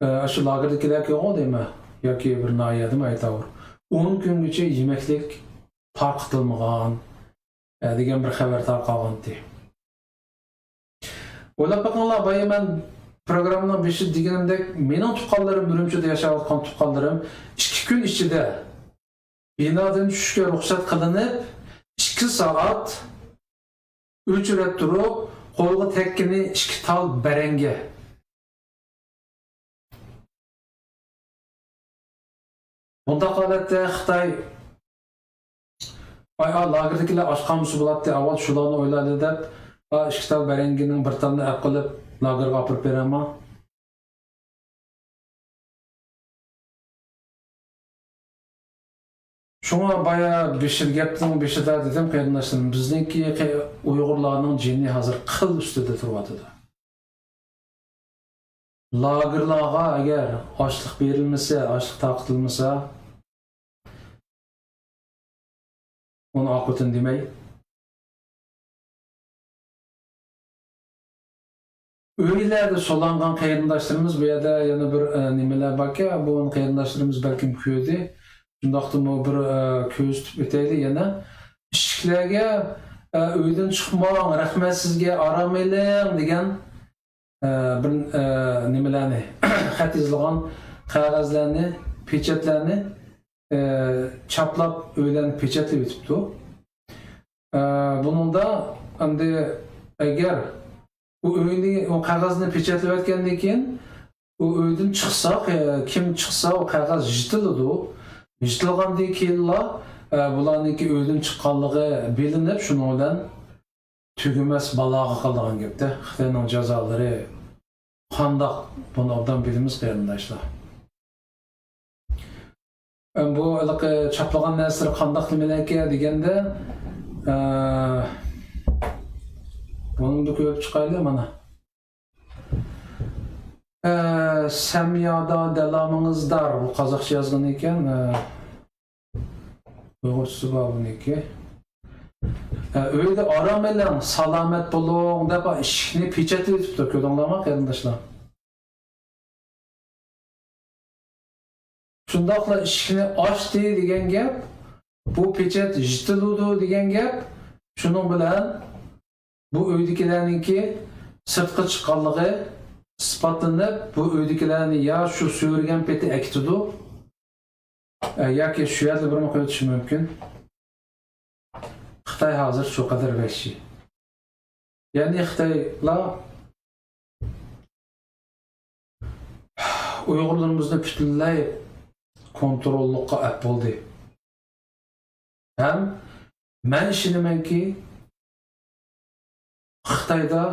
ئە، شۇ لاگېردىكىلەرگە دەيمەن، ياكى بىر ناھىيەدىمۇ ئەيتاۋۇر، ئون كۈنگىچە يېمەكلىك تارقىتىلمىغان، ئە، دېگەن بىر خەۋەر تارقالغانتى. ئويلاپ بېقىڭلار، بايا مەن پروگراممىنىڭ بېشىدا دېگىنىمدەك، مېنىڭ تۇغقانلىرىم، ئۈرۈمچىدە ياشاۋاتقان تۇغقانلىرىم ئىككى كۈن ئىچىدە بىنادىن چۈشۈشكە رۇخسەت قىلىنىپ، ئىككى سائەت ئۆچرەت تۇرۇپ، قولغا تەگكىنى ئىككى تال بەرەڭگە. بۇنداق ھالەتتە خىتاي، ئاي، ئا، لاگېردىكىلەر ئاچ قالمىسا بولاتتى، ئاۋۋال شۇلارنى ئويلايلى دەپ، ئا، ئىككى تال بەرەڭگىنىڭ بىر تالنى ئەپ قىلىپ، لاگېرغا ئاپىرىپ بېرەمما؟ شۇڭا بايا بېشى، گەپنىڭ بېشىدا دېدىم، قېرىنداشلىرىم، بىزنىڭكى قې-، ئۇيغۇرلارنىڭ جېنى ھازىر قىل ئۈستىدە تۇرۇۋاتىدۇ. لاگېرلارغا ئەگەر ئاشلىق بېرىلمىسە، ئاشلىق تارقىتىلمىسا، ئۇنى ئاقىۋىتىنى دېمەي. ئۆيلەردە سولانغان قېرىنداشلىرىمىز، بۇ يەردە يەنە بىر، ئە، نېمىلەر باركەن، بۇ قېرىنداشلىرىمىز بەلكىم كۆردى. شۇنداقتىمۇ بىر، ئە، كۆرسىتىپ ئۆتەيلى يەنە. ئىشىكلەرگە، ئە، «ئۆيدىن چىقماڭ، رەھمەت سىزگە، ئارام ئېلىڭ» دېگەن، ئە، بىر، ئە، نېمىلەرنى، خەت يېزىلغان قەغەزلەرنى، پېچەتلەرنى، ئە، چاپلاپ، ئۆيلەرنى پېچەتلەپ ئۆتۈپتۇ. ئە، بۇنىڭدا ئەمدى ئەگەر ئۇ ئۆينى، ئۇ قەغەزنى پېچەتلەۋەتكەندىن كېيىن، ئۇ ئۆيدىن چىقسا، ئە، كىم چىقسا، ئۇ قەغەز يىرتىلىدۇ. يىرتىلغاندىن كېيىنلا، ئە، بۇلارنىڭكى ئۆيدىن چىققانلىقى بىلىنىپ، شۇنىڭ بىلەن تۈگىمەس بالاغا قالىدىغان گەپتە. خىتاينىڭ جازالىرى قانداق، بۇنى ئوبدان بىلىمىز، قېرىنداشلار. ئەم، بۇ ھېلىقى چاپلىغان نەرسىلىرى قانداق نېمىلەركەن دېگەندە، ئە، بۇنى بىر كۆرۈپ چىقايلى مانا. ئە، سەميادا دەلامىڭىز دار. بۇ قازاقچە يازغان ئىكەن. ئە، ئۇيغۇرچىسى بار بۇنىڭكى. ئە، «ئۆيدە ئارام ئېلىڭ، سالامەت بولۇڭ» دەپ ئىشىكنى پېچەتلىۋېتىپتۇ، كۆردۈڭلارمۇ قېرىنداشلار؟ شۇنداقلا ئىشىكنى ئاچتى دېگەن گەپ، بۇ پېچەت يىرتىلىدۇ دېگەن گەپ. شۇنىڭ بىلەن بۇ ئۆيدىكىلەرنىڭكى سىرتقا چىققانلىقى ئىسپاتلىنىپ، بۇ ئۆيدىكىلەرنى يا شۇ سۆرىگەن پېتى ئەكېتىدۇ، ئە، ياكى شۇ يەردە بىرمۇ قويۇۋېتىشى مۇمكىن. خىتاي ھازىر شۇ قەدەر ۋەھشىي. يەنى خىتايلار ئۇيغۇرلىرىمىزنى پۈتۈنلەي كونتروللۇققا ئەپ بولدى. ھەم مەن ئىشىنىمەنكى، خىتايدا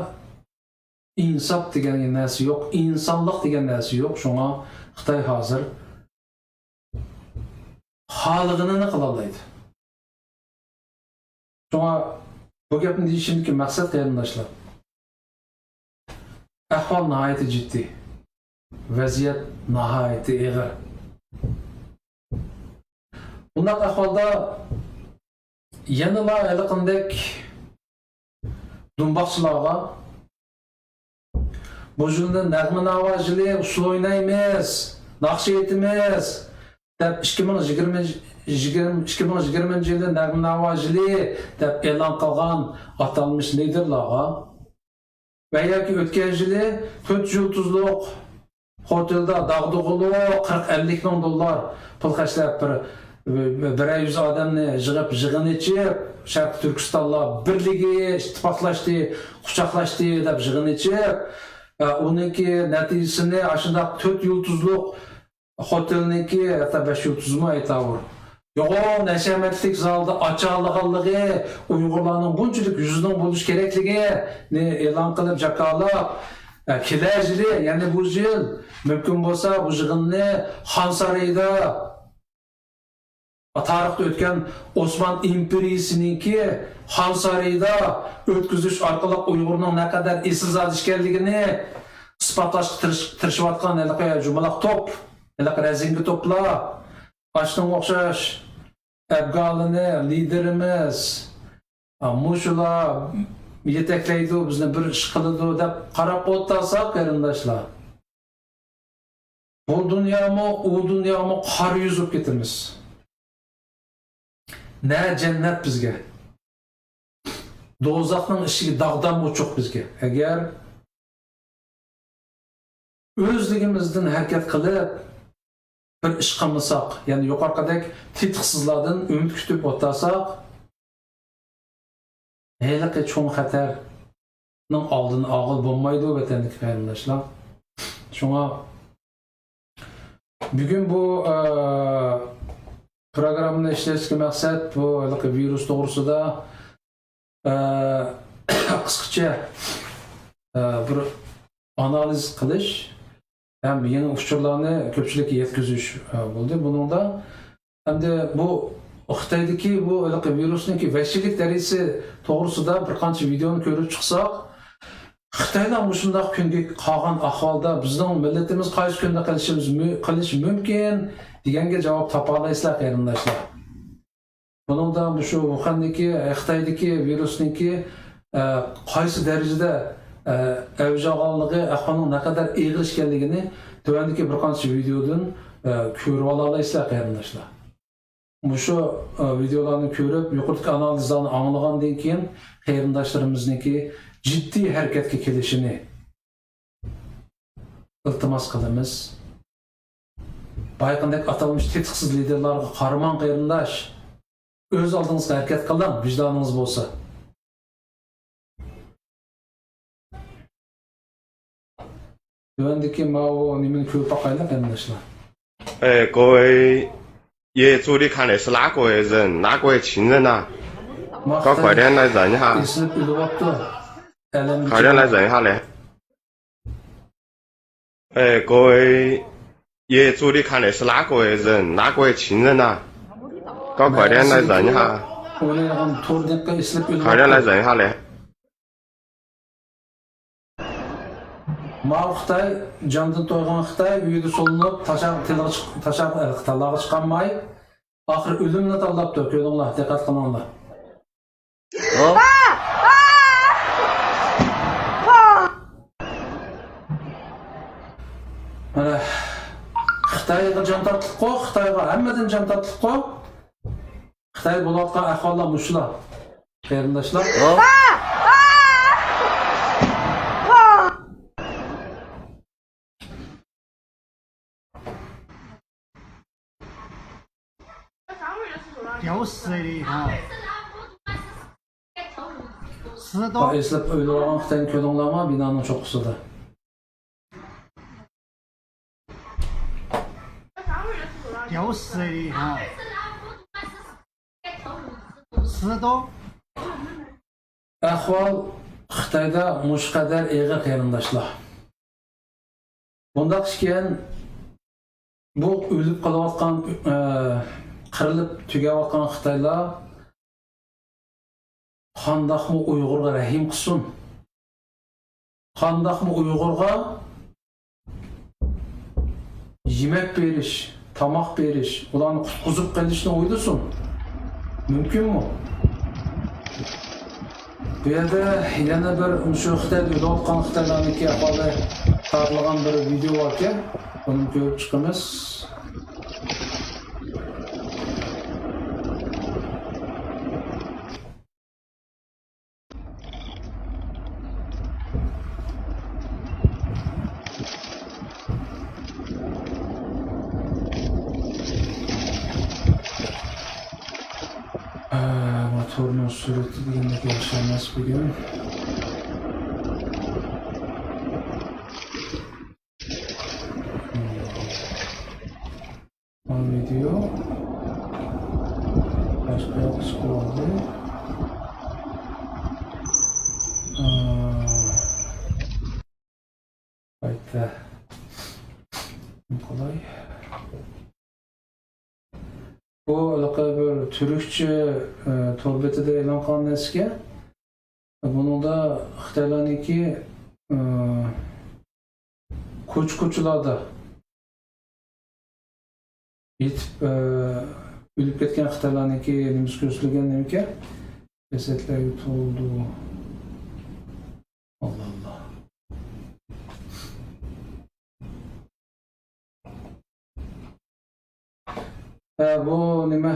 ئىنساپ دېگەن نەرسە يوق، ئىنسانلىق دېگەن نەرسە يوق. شۇڭا خىتاي ھازىر خالىغىنىنى قىلالايدۇ. شۇڭا بۇ گەپنى دېيىشىمدىكى مەقسەت، قېرىنداشلار، ئەھۋال ناھايىتى جىددىي، ۋەزىيەت ناھايىتى ئېغىر. بۇنداق ئەھۋالدا يەنىلا ھېلىقىدەك دۇمباقچىلارغا، «بۇ يىلنى نەغمە ناۋا يىلى، ئۇسسۇل ئوينايمىز، ناخشا ئېيتىمىز» دەپ، ئىككى مىڭ يىگىرمە، يىگىرمە، ئىككى مىڭ يىگىرمىنچى يىلى نەغمە ناۋا يىلى دەپ ئېلان قىلغان ئاتالمىش لىدېرلارغا ۋە ياكى ئۆتكەن يىلى تۆت يۇلتۇزلۇق خوتېلدا داغدۇغىلىق قىرىق ئەللىك مىڭ دوللار پۇل خەجلەپ، بىر، بىرەر يۈز ئادەمنى يىغىپ، يىغىن ئېچىپ، شەرقىي تۈركىستانلار بىرلىكى، ئىتتىپاقلاشتى، قۇچاقلاشتى دەپ يىغىن ئېچىپ، ئە، ئۇنىڭكى نەتىجىسىنى ئاشۇنداق تۆت يۇلتۇزلۇق خوتېلنىڭكى، ھەتتا بەش يۇلتۇزمۇ ئەيتاۋۇر، يوغان ھەشەمەتلىك زالدا ئاچالىغانلىقى، ئۇيغۇرلارنىڭ بۇنچىلىك يۈزىنىڭ بولۇش كېرەكلىكىنى ئېلان قىلىپ، جاكارلاپ، ئە، كېلەر يىلى، يەنى بۇ يىل مۇمكىن بولسا بۇ يىغىننى خان سارىيىدا، تارىختا ئۆتكەن ئوسمان ئىمپېرىيىسىنىڭكى خان سارىيىدا ئۆتكۈزۈش ئارقىلىق ئۇيغۇرنىڭ نەقەدەر ئېسىلزادە ئىكەنلىكىنى ئىسپاتلاشقا تىرىش-، تىرىشىۋاتقان ھېلىقى جۇمىلاق توپ، ھېلىقى رەزىنكە توپلار، ئاشۇنىڭغا ئوخشاش ئەبگالىنى لىدېرىمىز، ئا، مۇشۇلار يېتەكلەيدۇ، بىزنى بىر ئىش قىلىدۇ دەپ قاراپ ئولتۇرساق، قېرىنداشلار، بۇ دۇنيامۇ، ئۇ دۇنيامۇ قارا يۈز بولۇپ كېتىمىز. نە جەننەت بىزگە، دوزاخنىڭ ئىشىكى داغدام ئوچۇق بىزگە. ئەگەر ئۆزلۈكىمىزدىن ھەرىكەت قىلىپ، بىر ئىش قىلمىساق، يەنى يۇقىرىقىدەك تېتىقسىزلاردىن ئۈمىد كۈتۈپ ئولتۇرساق، ھېلىقى چوڭ خەتەرنىڭ ئالدىنى ئالغىلى بولمايدۇ، ۋەتەندىكى قېرىنداشلار. شۇڭا بۈگۈن بۇ، ئە، پروگراممىنى ئىشلەشتىكى مەقسەت بۇ ھېلىقى ۋىرۇس توغرىسىدا، ئە، قىسقىچە، ئە، بىر ئانالىز قىلىش ھەم يېڭى ئۇچۇرلارنى كۆپچىلىككە يەتكۈزۈش، ئە، بولدى. بۇنىڭدا ئەمدى بۇ خىتايدىكى بۇ ھېلىقى ۋىرۇسنىڭكى ۋەھشىيلىك دەرىجىسى توغرىسىدا بىر قانچە ۋىدېئونى كۆرۈپ چىقساق، خىتايلار مۇشۇنداق كۈنگە قالغان ئەھۋالدا بىزنىڭ مىللىتىمىز قايسى كۈندە قېلىشىمىز مۇ-، قېلىشى مۇمكىن دېگەنگە جاۋاب تاپالايسىلەر، قېرىنداشلار. بۇنىڭدا مۇشۇ ۋۇخەندىكى، خىتايدىكى ۋىرۇسنىڭكى، ئە، قايسى دەرىجىدە، ئە، ئەۋج ئالغانلىقى، ئەھۋالنىڭ نەقەدەر ئېغىر ئىكەنلىكىنى تۆۋەندىكى بىر قانچە ۋىدېودىن، ئە، كۆرۈۋالالايسىلەر، قېرىنداشلار. مۇشۇ، ئە، ۋىدېولارنى كۆرۈپ، يۇقىرىدىكى ئانالىزلارنى ئاڭلىغاندىن كېيىن، قېرىنداشلىرىمىزنىڭكى جىددىي ھەرىكەتكە كېلىشىنى ئىلتىماس قىلىمىز. بايىقىدەك ئاتالمىش تېتىقسىز لىدېرلارغا قارىماڭ، قېرىنداش. ئۆز ئالدىڭىزغا ھەرىكەت قىلىڭ، ۋىجدانىڭىز بولسا. تۆۋەندىكى ماۋۇ نېمىنى كۆرۈپ باقايلى، قېرىنداشلار. 哎，各位业主，你看那是哪国人？哪国情人呐？ ما 快快点来认一下。 ئېسىلىپ ئۆلۈۋاپتۇ. ئەلەم. 快点来认一下嘞。 哎，各位业主，你看那是哪国人？哪国情人呐？ 快快点来认一下。 ئوينايدىغان تورنىكقا ئېسىلىپ ئۆلۈۋاپتۇ. 快点来认一下嘞。 ماۋۇ خىتاي، جاندىن تويغان خىتاي، ئۆيىدە سولىنىپ، تاشا-، تىلغا چىق-، تاشا-، تالاغا چىقالماي، ئاخىرى ئۆلۈمنى تاللاپتۇ، كۆرۈڭلار، دىققەت قىلىڭلار. ھە؟ مانا، خىتايغا جان تاتلىققۇ، خىتايغا ھەممىدىن جان تاتلىققۇ. خىتاي بولۇۋاتقان ئەھۋاللار مۇشۇلار، قېرىنداشلار. ھە؟ ئېسىلىپ ئۆلۈۋالغان خىتاينى كۆردۈڭلارمۇ بىنانىڭ چوققىسىدا؟ ئەھۋال خىتايدا مۇشۇ قەدەر ئېغىر، قېرىنداشلار. بۇنداق ئىكەن، بۇ ئۆلۈپ قېلىۋاتقان، ئە، قىرىلىپ تۈگەۋاتقان خىتايلار قانداقمۇ ئۇيغۇرغا رەھىم قىلسۇن؟ قانداقمۇ ئۇيغۇرغا يېمەك بېرىش، تاماق بېرىش، ئۇلارنى قۇتقۇزۇپ قېلىشنى ئويلىسۇن؟ مۇمكىنمۇ؟ بۇ يەردە يەنە بىر مۇشۇ خىتايدا ئۆلۈۋاتقان خىتايلارنىڭكى ئەھۋالى تارتىلغان بىر ۋىدېو باركەن، بۇنى كۆرۈپ چىقىمىز. ئە، موتورنىڭ سۈرئىتى دېگەندەك ياخشى ئەمەس بۈگۈن. ۋىدېو باشقا ياققا چىقىۋالدى. ئە، قايتا. قولاي. بۇ ھېلىقى بىر تۈركچە، ئە، تور بېتىدە ئېلان قىلغان نەرسىكەن. بۇنىڭدا خىتايلارنىڭكى، ئە، كوچا-كوچىلاردا يېتىپ، ئە، ئۆلۈپ كەتكەن خىتايلارنىڭكى نېمىسى كۆرسىتىلگەن نېمىكەن؟ جەسەتلەرگە تولدى. ئاللا، ئاللا. ھە، بۇ نېمە؟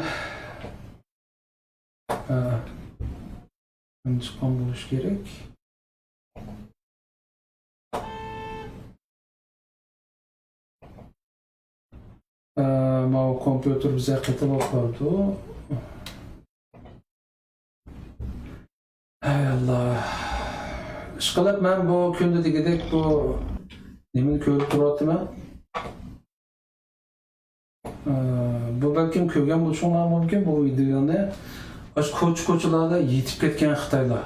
ھە. چىققان بولۇشى كېرەك. ئە، ماۋۇ كومپيۇتېر بىزگە قېتىپ ئاپىرىدۇ. ھەي ئاللا. ئىشقىلىپ مەن بۇ كۈندە دېگۈدەك بۇ نېمىنى كۆرۈپ تۇرۇۋاتىمەن. ئە، بۇ بەلكىم كۆرگەن بولۇشۇڭلار مۇمكىن بۇ ۋىدېونى. ئاشۇ كوچا-كوچىلاردا يېتىپ كەتكەن خىتايلار.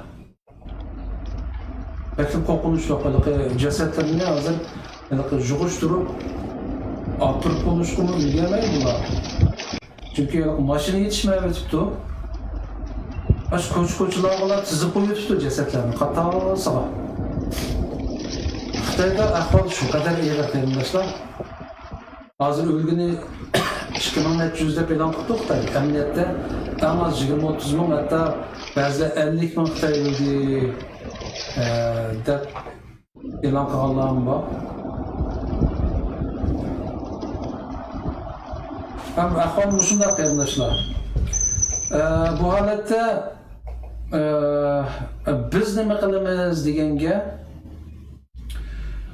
بەكلا قورقۇنچلۇق، ھېلىقى جەسەتلىرىنى ھازىر ھېلىقى يىغىشتۇرۇپ، ئاپىرىپ بولۇشقىمۇ ئۈلگۈرمەي بۇلار. چۈنكى ھېلىقى ماشىنا يېتىشمەيۋېتىپتۇ. ئاشۇ كوچا-كوچىلارغىلا تىزىپ قويۇۋېتىپتۇ جەسەتلەرنى قاتارسىغا. خىتايدا ئەھۋال شۇ قەدەر ئېغىر، قېرىنداشلار. ھازىر ئۆلگىنى ئىككى مىڭ نەچچە يۈز دەپ ئېلان قىلدۇق خىتاي. ئەمەلىيەتتە ئەڭ ئاز يىگىرمە ئۆتتۈز مىڭ، ھەتتا بەزىلەر ئەللىك مىڭ خىتاي ئۆلدى، ئە، دەپ ئېلان قىلغانلارمۇ بار. ھەم ئەھۋال مۇشۇنداق، قېرىنداشلار. ئە، بۇ ھالەتتە، ئە، بىز نېمە قىلىمىز دېگەنگە،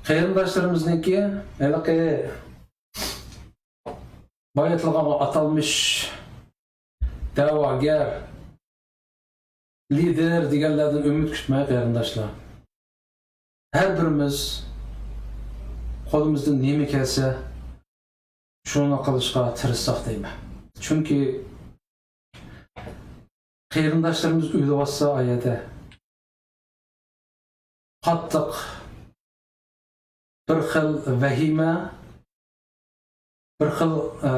قېرىنداشلىرىمىزنىڭكى ھېلىقى بايا ئېيتىلغان ئاتالمىش دەۋاگەر، لىدېر دېگەنلەردىن ئۈمىد كۈتمەي، قېرىنداشلار. ھەر بىرىمىز قولىمىزدىن نېمە كەلسە، شۇنى قىلىشقا تىرىشساق دەيمەن. چۈنكى قېرىنداشلىرىمىز ئۆلۈۋاتسا ئايەدە، قاتتىق بىر خىل ۋەھىمە، بىر خىل، ئە،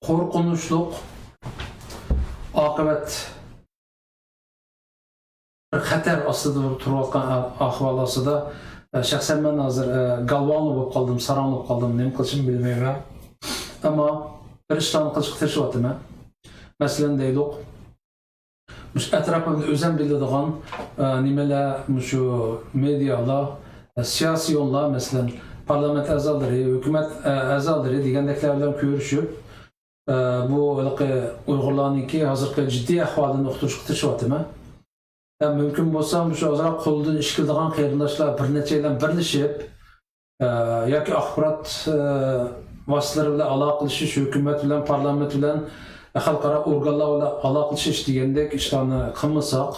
قورقۇنچلۇق ئاقىۋەت، بىر خەتەر ئاستىدا تۇرۇۋاتقان ئەھۋال ئاستىدا، ئە، شەخسەن مەن ھازىر، ئە، گالۋاڭلىق بولۇپ قالدىم، ساراڭلىق بولۇپ قالدىم، نېمە قىلىشىمنى بىلمەيمەن. ئەمما بىر ئىشلارنى قىلىشقا تىرىشىۋاتىمەن. مەسىلەن، دەيلۇق، مۇشۇ ئەتراپىمدا ئۆزۈم بىلىدىغان، ئە، نېمىلەر، مۇشۇ مېدىيالار، ئە، سىياسىيونلار، مەسىلەن، پارلامېنت ئەزالىرى، ھۆكۈمەت، ئە، ئەزالىرى دېگەندەكلەر بىلەن كۆرۈشۈپ، ئە، بۇ ھېلىقى ئۇيغۇرلارنىڭكى ھازىرقى جىددىي ئەھۋالىنى ئۇقتۇرۇشقا تىرىشىۋاتىمەن. ھەم مۇمكىن بولسا مۇشۇ ئازراق قولىدىن ئىش كېلىدىغان قېرىنداشلار، بىر نەچچەيلەن بىرلىشىپ، ئە، ياكى ئاخبارات، ئە، ۋاسىتىلىرى بىلەن ئالاقىلىشىش، ھۆكۈمەت بىلەن، پارلامېنت بىلەن، خەلقئارا ئورگانلار بىلەن ئالاقىلىشىش دېگەندەك ئىشلارنى قىلمىساق،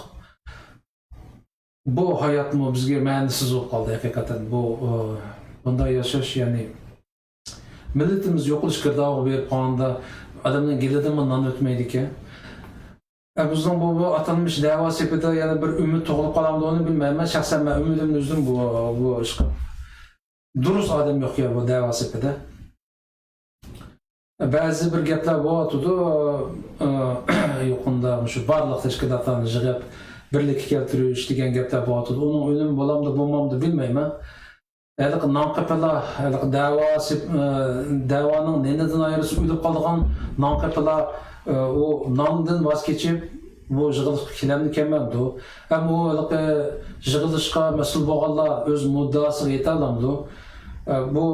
بۇ ھاياتمۇ بىزگە مەنىسىز بولۇپ قالدى ھەقىقەتەن. بۇ، ئە، بۇنداق ياشاش، يەنى مىللىتىمىز يوقىلىش گىردابىغا بېرىپ قالغاندا ئادەمنىڭ گېلىدىنمۇ نان ئۆتمەيدىكەن. ئە، بىزنىڭ بۇ، بۇ ئاتالمىش دەۋا سېپىدا يەنە بىر ئۈمىد تۇغۇلۇپ قالامدۇ، ئۇنى بىلمەيمەن. شەخسەن مەن ئۈمىدىمنى ئۈزدۈم بۇ، بۇ ئىشقا. دۇرۇس ئادەم يوقكەن بۇ دەۋا سېپىدە. بەزى بىر گەپلەر بولۇۋاتىدۇ، ئە، يۇقىرىدا مۇشۇ بارلىق تەشكىلاتلارنى يىغىپ، بىرلىككە كەلتۈرۈش دېگەن گەپلەر بولۇۋاتىدۇ. ئۇنىڭ ئۈنۈمى بولامدۇ، بولمامدۇ بىلمەيمەن. ھېلىقى نان قېپىلا، ھېلىقى دەۋا سېپ-، ئە، دەۋانىڭ نېنىدىن ئايرىلسا ئۆلۈپ قالىدىغان نان قېپىلا، ئە، ئۇ ناندىن ۋاز كېچىپ، بۇ يىغىلىشقا كېلەمدۇ كەلمەمدۇ؟ ھەم ئۇ ھېلىقى يىغىلىشقا مەسئۇل بولغانلار ئۆز مۇددىئاسىغا يېتەلەمدۇ؟ ئە، بۇ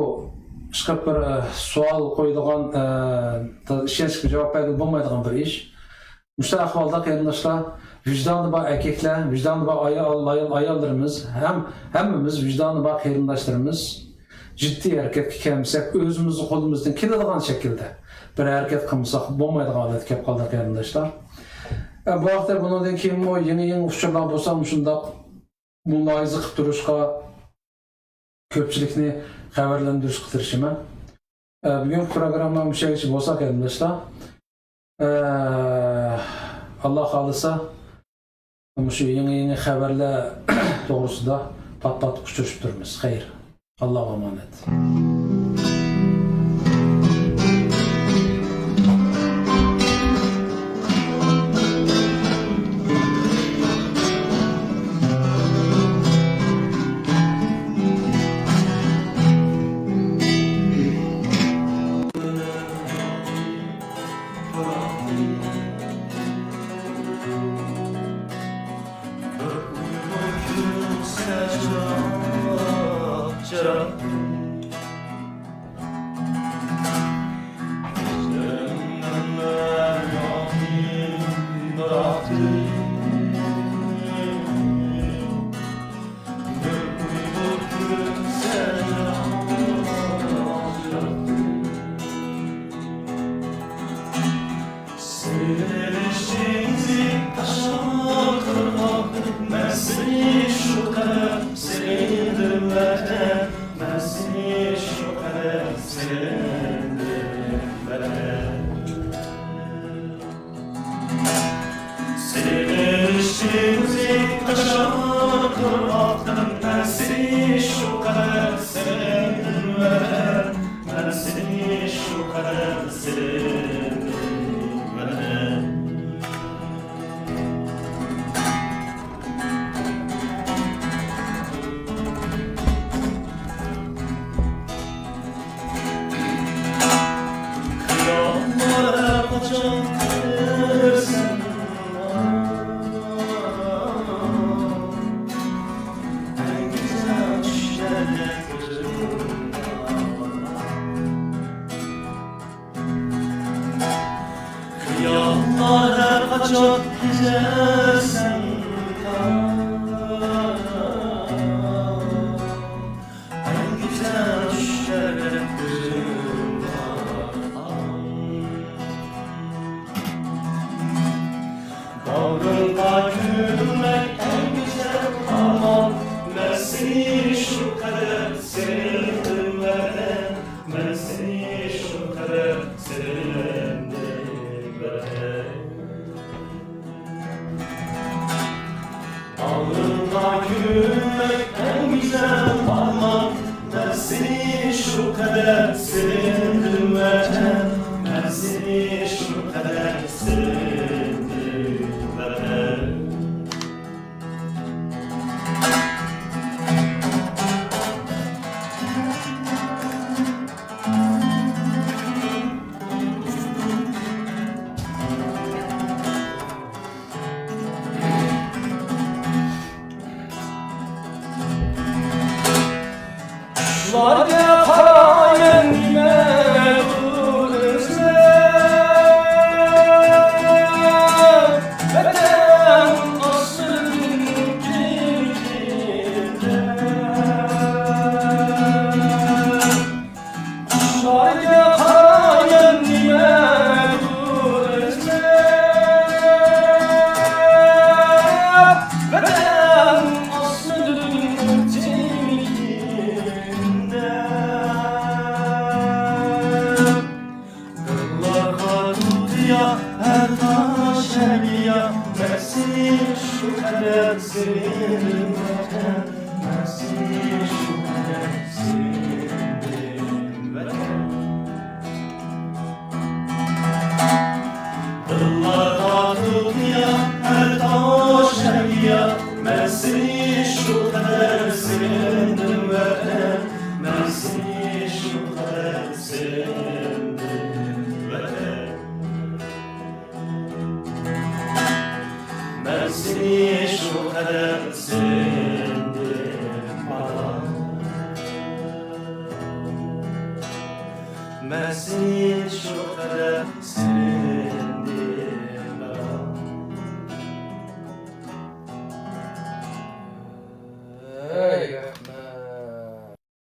ئىشقىلىپ بىر، ئە، سوئال قويىدىغان، ئە، ئىشەنچلىك جاۋاب بەرگىلى بولمايدىغان بىر ئىش. مۇشۇنداق ئەھۋالدا، قېرىنداشلار، ۋىجدانى بار ئەركەكلەر، ۋىجدانى بار ئايال، ئايال، ئاياللىرىمىز، ھەم ھەممىمىز ۋىجدانى بار قېرىنداشلىرىمىز جىددىي ھەرىكەتكە كەلمىسەك، ئۆزىمىزنىڭ قولىمىزدىن كېلىدىغان شەكىلدە بىر ھەرىكەت قىلمىساق بولمايدىغان ھالەتكە كەپ قالدى، قېرىنداشلار. ئە، بۇ ھەقتە بۇنىڭدىن كېيىنمۇ يېڭى، يېڭى ئۇچۇرلار بولسا مۇشۇنداق مۇلاھىزە قىلىپ تۇرۇشقا كۆپچىلىكنى خەۋەرلەندۈرۈشكە تىرىشىمەن. ئە، بۈگۈنكى پروگرامما مۇشۇ يەرگىچە بولسا، قېرىنداشلار. ئە، ئاللا خالىسا، مۇشۇ يېڭى، يېڭى خەۋەرلەر توغرىسىدا پات-پات ئۇچرىشىپ تۇرىمىز. خەير، ئاللاغا ئامانەت. سېغىنىشىڭنى تاشلاپ قىرغاق، مەن سېنى شۇ قەدەر سېغىندىم ۋەتەن، مەن سېنى شاد كېچە سەن تاڭ، ئەڭ گۈزەل چۈشلەر كۆزۈمدە. باغرىڭغا كۆممەك ئەڭ گۈزەل ئارمان، مەن سېنى شۇ قەدەر سېغىندىم ۋەتەن، مەن سېنى شۇ قەدەر سېغىندىم ۋەتەن. باغرىڭغا كۆممەك ئەڭ گۈزەل ئارمان، مەن سېنى شۇ قەدەر سېغىندىم ۋەتەن، مەن سېنى شۇ قەدەر سېغىندىم ۋەتەن. قۇشلارغا قارايمەن نېمە بۇ ئۆزۈم، ۋەتەن ئاسمىنىڭ كېڭلىكىدە. قۇشلارغا قارايمەن نېمە بۇ ئۆزۈم، ۋەتەن ئاسمىنىڭ كېڭلىكىدە. داغلارغا تۇتىيا ھەر تاش، ھەر گىياھ، مەن سېنى شۇ قەدەر سېغىندىم ۋەتەن، مەن سېنى شۇ قەدەر سېغىندىم ۋەتەن. دىللارغا تۇتىيا ھەر تاش، ھەر گىياھ، مەن سېنى شۇ قەدەر سېغىندىم ۋەتەن، مەن سېنى شۇ قەدەر سېغىندىم ۋەتەن. مەن سېنى شۇ قەدەر سېغىندىم ئاتا. مەن سېنى شۇ قەدەر سېغىندىم.